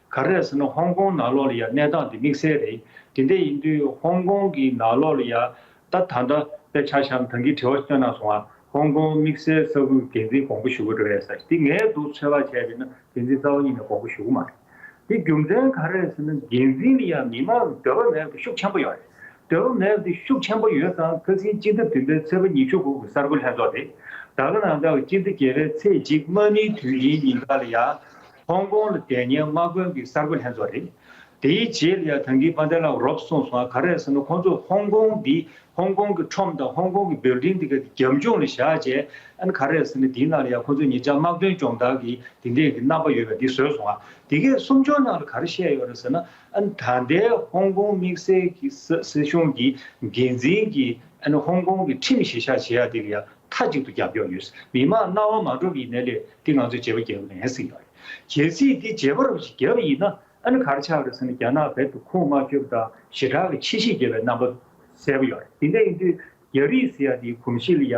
ག་རེ་རེད་ཟེར་ན་ཧོང་ཀོང་ནང་ལོགས་ལ་ཡང་གནས་སྟངས་འདི་དམིགས་བསལ་རེད། དེ་འདྲ་ཡིན་དུས་ཧོང་ཀོང་གི་ནང་ལོགས་ལ་ཡང་ ད་ད་ལྟ་དཔེ་ཆ་བཞག་ན་ད་གིན་དྲི་བ་བཏོན་གནང་སོང་ང་། ཧོང་ཀོང་དམིགས་བསལ་ས་ཁུལ་འགན་འཛིན་དགོངས་པ་ཞུ་གི་རེད་ཟེར། འདི་ངས་འདུག་ཚོད་དཔག་བྱས་པ་ཡིན་ན་འགན་འཛིན་རྩ་བ་ཉིད་ནས་དགོངས་པ་ཞུ་གི་མ་རེད། འདི་རྒྱུ་མཚན་ག་རེ་རེད་ཟེར་ན། འགན་འཛིན་ལ་ཡང་མི་མང་གི་འདོད་པ་མེད་པ་ཤུགས་ཆེན་པོ་ཡོད་རེད། འདོད་པ་མེད་པ་དེ་ཤུགས་ཆེན་པོ་ཡོད་ཙང་། ཁ་སང་སྤྱི་ཟླ་བདུན་པའི་ཚེས་པ་ཉི་ཤུ་དགུ་གི་གསར་འགོད་ལྷན་ཚོགས་དེ། ད་ག་ནང་ལྟར་སྤྱི་ཟླ་བརྒྱད་པའི་ཚེས་གཅིག་དམག་མིའི་དུས་ཆེན་ཉིན་ཀ་ལ་ཡང་ཧོང་ཀོང་ལ་བསྡད་མཁན་དམག་དཔོན་གྱི་གསར་འགོད་ལྷན་ཚོགས་རེད། དེའི་རྗེས་ལ་ཡང་ད་གིན་དཔལ་ལྡན་ལགས་རོབ་གསུངས་སོང་། ག་རེ་ཟེར་ན། ཁོང་ཚོ་ཧོང་ཀོང་འདི། ཧོང་ཀོང་གི་ཁྲོམ་དང་ཧོང་ཀོང་གི་བིལ་ཌིང་འདི་ག་རྒྱབ་ལྗོངས་ལ་བཞག་བྱས། ཨ་ནི་ག་རེ་ཟེར་ན། འདིའི་ནང་ལ་ཡང་ཁོང་ཚོས་ཉེ་ཆར་དམག་དོན་སྦྱོང་བརྡར་གྱི་འདི་འདྲའི་གི་རྣམ་པ་ཡོད་པ་འདི་བཟོས་སོང་ང་། དེ་གའི་སུམ་ཅུ་ནང་ལ་ག་རེ་བཤད་ཡོད་རེད་ཟེར་ན། ཨ་ནི་ད་ལྟའི་ཧོང་ཀོང་དམིགས་བསལ་གྱི་ས་སྲིད་གཞུང་གི་འགན་འཛིན་གྱིས། ཨ་ནི་ཧོང་ཀོང་གི་ཁྲིམས་གཞིར་བཞག་བྱེད་ཡ་དེ་ལ་ཡང་མཐའ་གཅིག་ཏུ་རྒྱབ་སྐྱོར་ཡོད། མི་མང་སྣང་བ་མ་འགྲོ་བ་ཡིན་ནའི་ལས་དེ་ང་ཚོས་བརྗེད་པ་རྒྱག་གི་མེད་ཟེར་གྱི་ཡོད་རེད། གལ་སྲིད་དེ་བརྗེད་པ་རུ་ཞིག་བརྒྱབ་པ་ཡིན་ན། ཨ་ནི་ག་རེ་ཆགས་རེད་ཟེར་ན། རྒྱ་ནག་རྦད་དེ་ཁུངས་མ་འཁྱོལ་དང་ཞེ་དྲག་གི་ཕྱི་བཤིག་བརྒྱབ་པའི་རྣམ་པ་གསལ་པོ་ཡོད་རེད། དེ་འདྲ་ཡིན་དུས་རྒྱ་རིགས་ཟེར་ཡ་དེའི་གོམས་གཤིས་ལ་ཡ་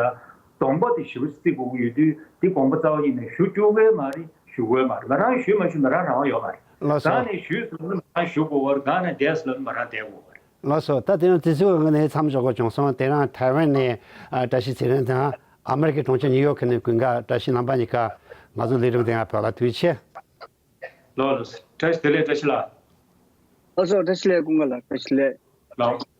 གདོང་པ་དེ་ཞེ་པོ་བརྩི་དགོས་ཀྱི་ཡོད་དུས། དེ་དགོངས་པ་རྩ་བ་ཉིད་ནས་ཞུ་བཅུག་གི་མ་རེད། ཞུ་དགོས་མ་རེད། ང་རང་ཞུས་མ་ཞུས་ང་རང་རང་དབང་ཡོད་མ་རེད། ལགས་སོ། རང་ནས་ཞུས་ཟེར་ན་ང་རང་ཞུ་དགོས་པ་རེད། རང་ནས་བསྡད་ཟེར་ན་ང་རང་བསྡད་དགོས་པ་རེད། ལགས་སོ། ད་དེ་རིང་དུས་ཚོད་ངོས་ནས་མཚམས་འཇོག་དགོས་བྱུང་སོང་། དེ་རིང་ཐའེ་ཝན་ནས་ཨ་བཀྲ་ཤིས་ཚེ་རིང་དང་། ཨ་མེ་རི་ཀའི་གྲོང་ཁྱེར་ནིའུ་ཡོག་ནས་ཀུན་དགའ་བཀྲ་ཤིས། རྣམ་པ་གཉིས་ཀ་ང་ཚོ་ལས་རིམ་དེ་ཡང་ཕེབས་ལ་ཐུགས་རྗེ་ཆེ། ལགས་ལགས། བཀྲ་ཤིས་བདེ་ལེགས། བཀྲ་ཤིས་ལགས། ལགས་སོ། བཀྲ་ཤིས་བདེ་ལེགས། ཀུན་དགའ་ལགས། བཀྲ་ཤིས་བདེ་ལེགས། ལགས།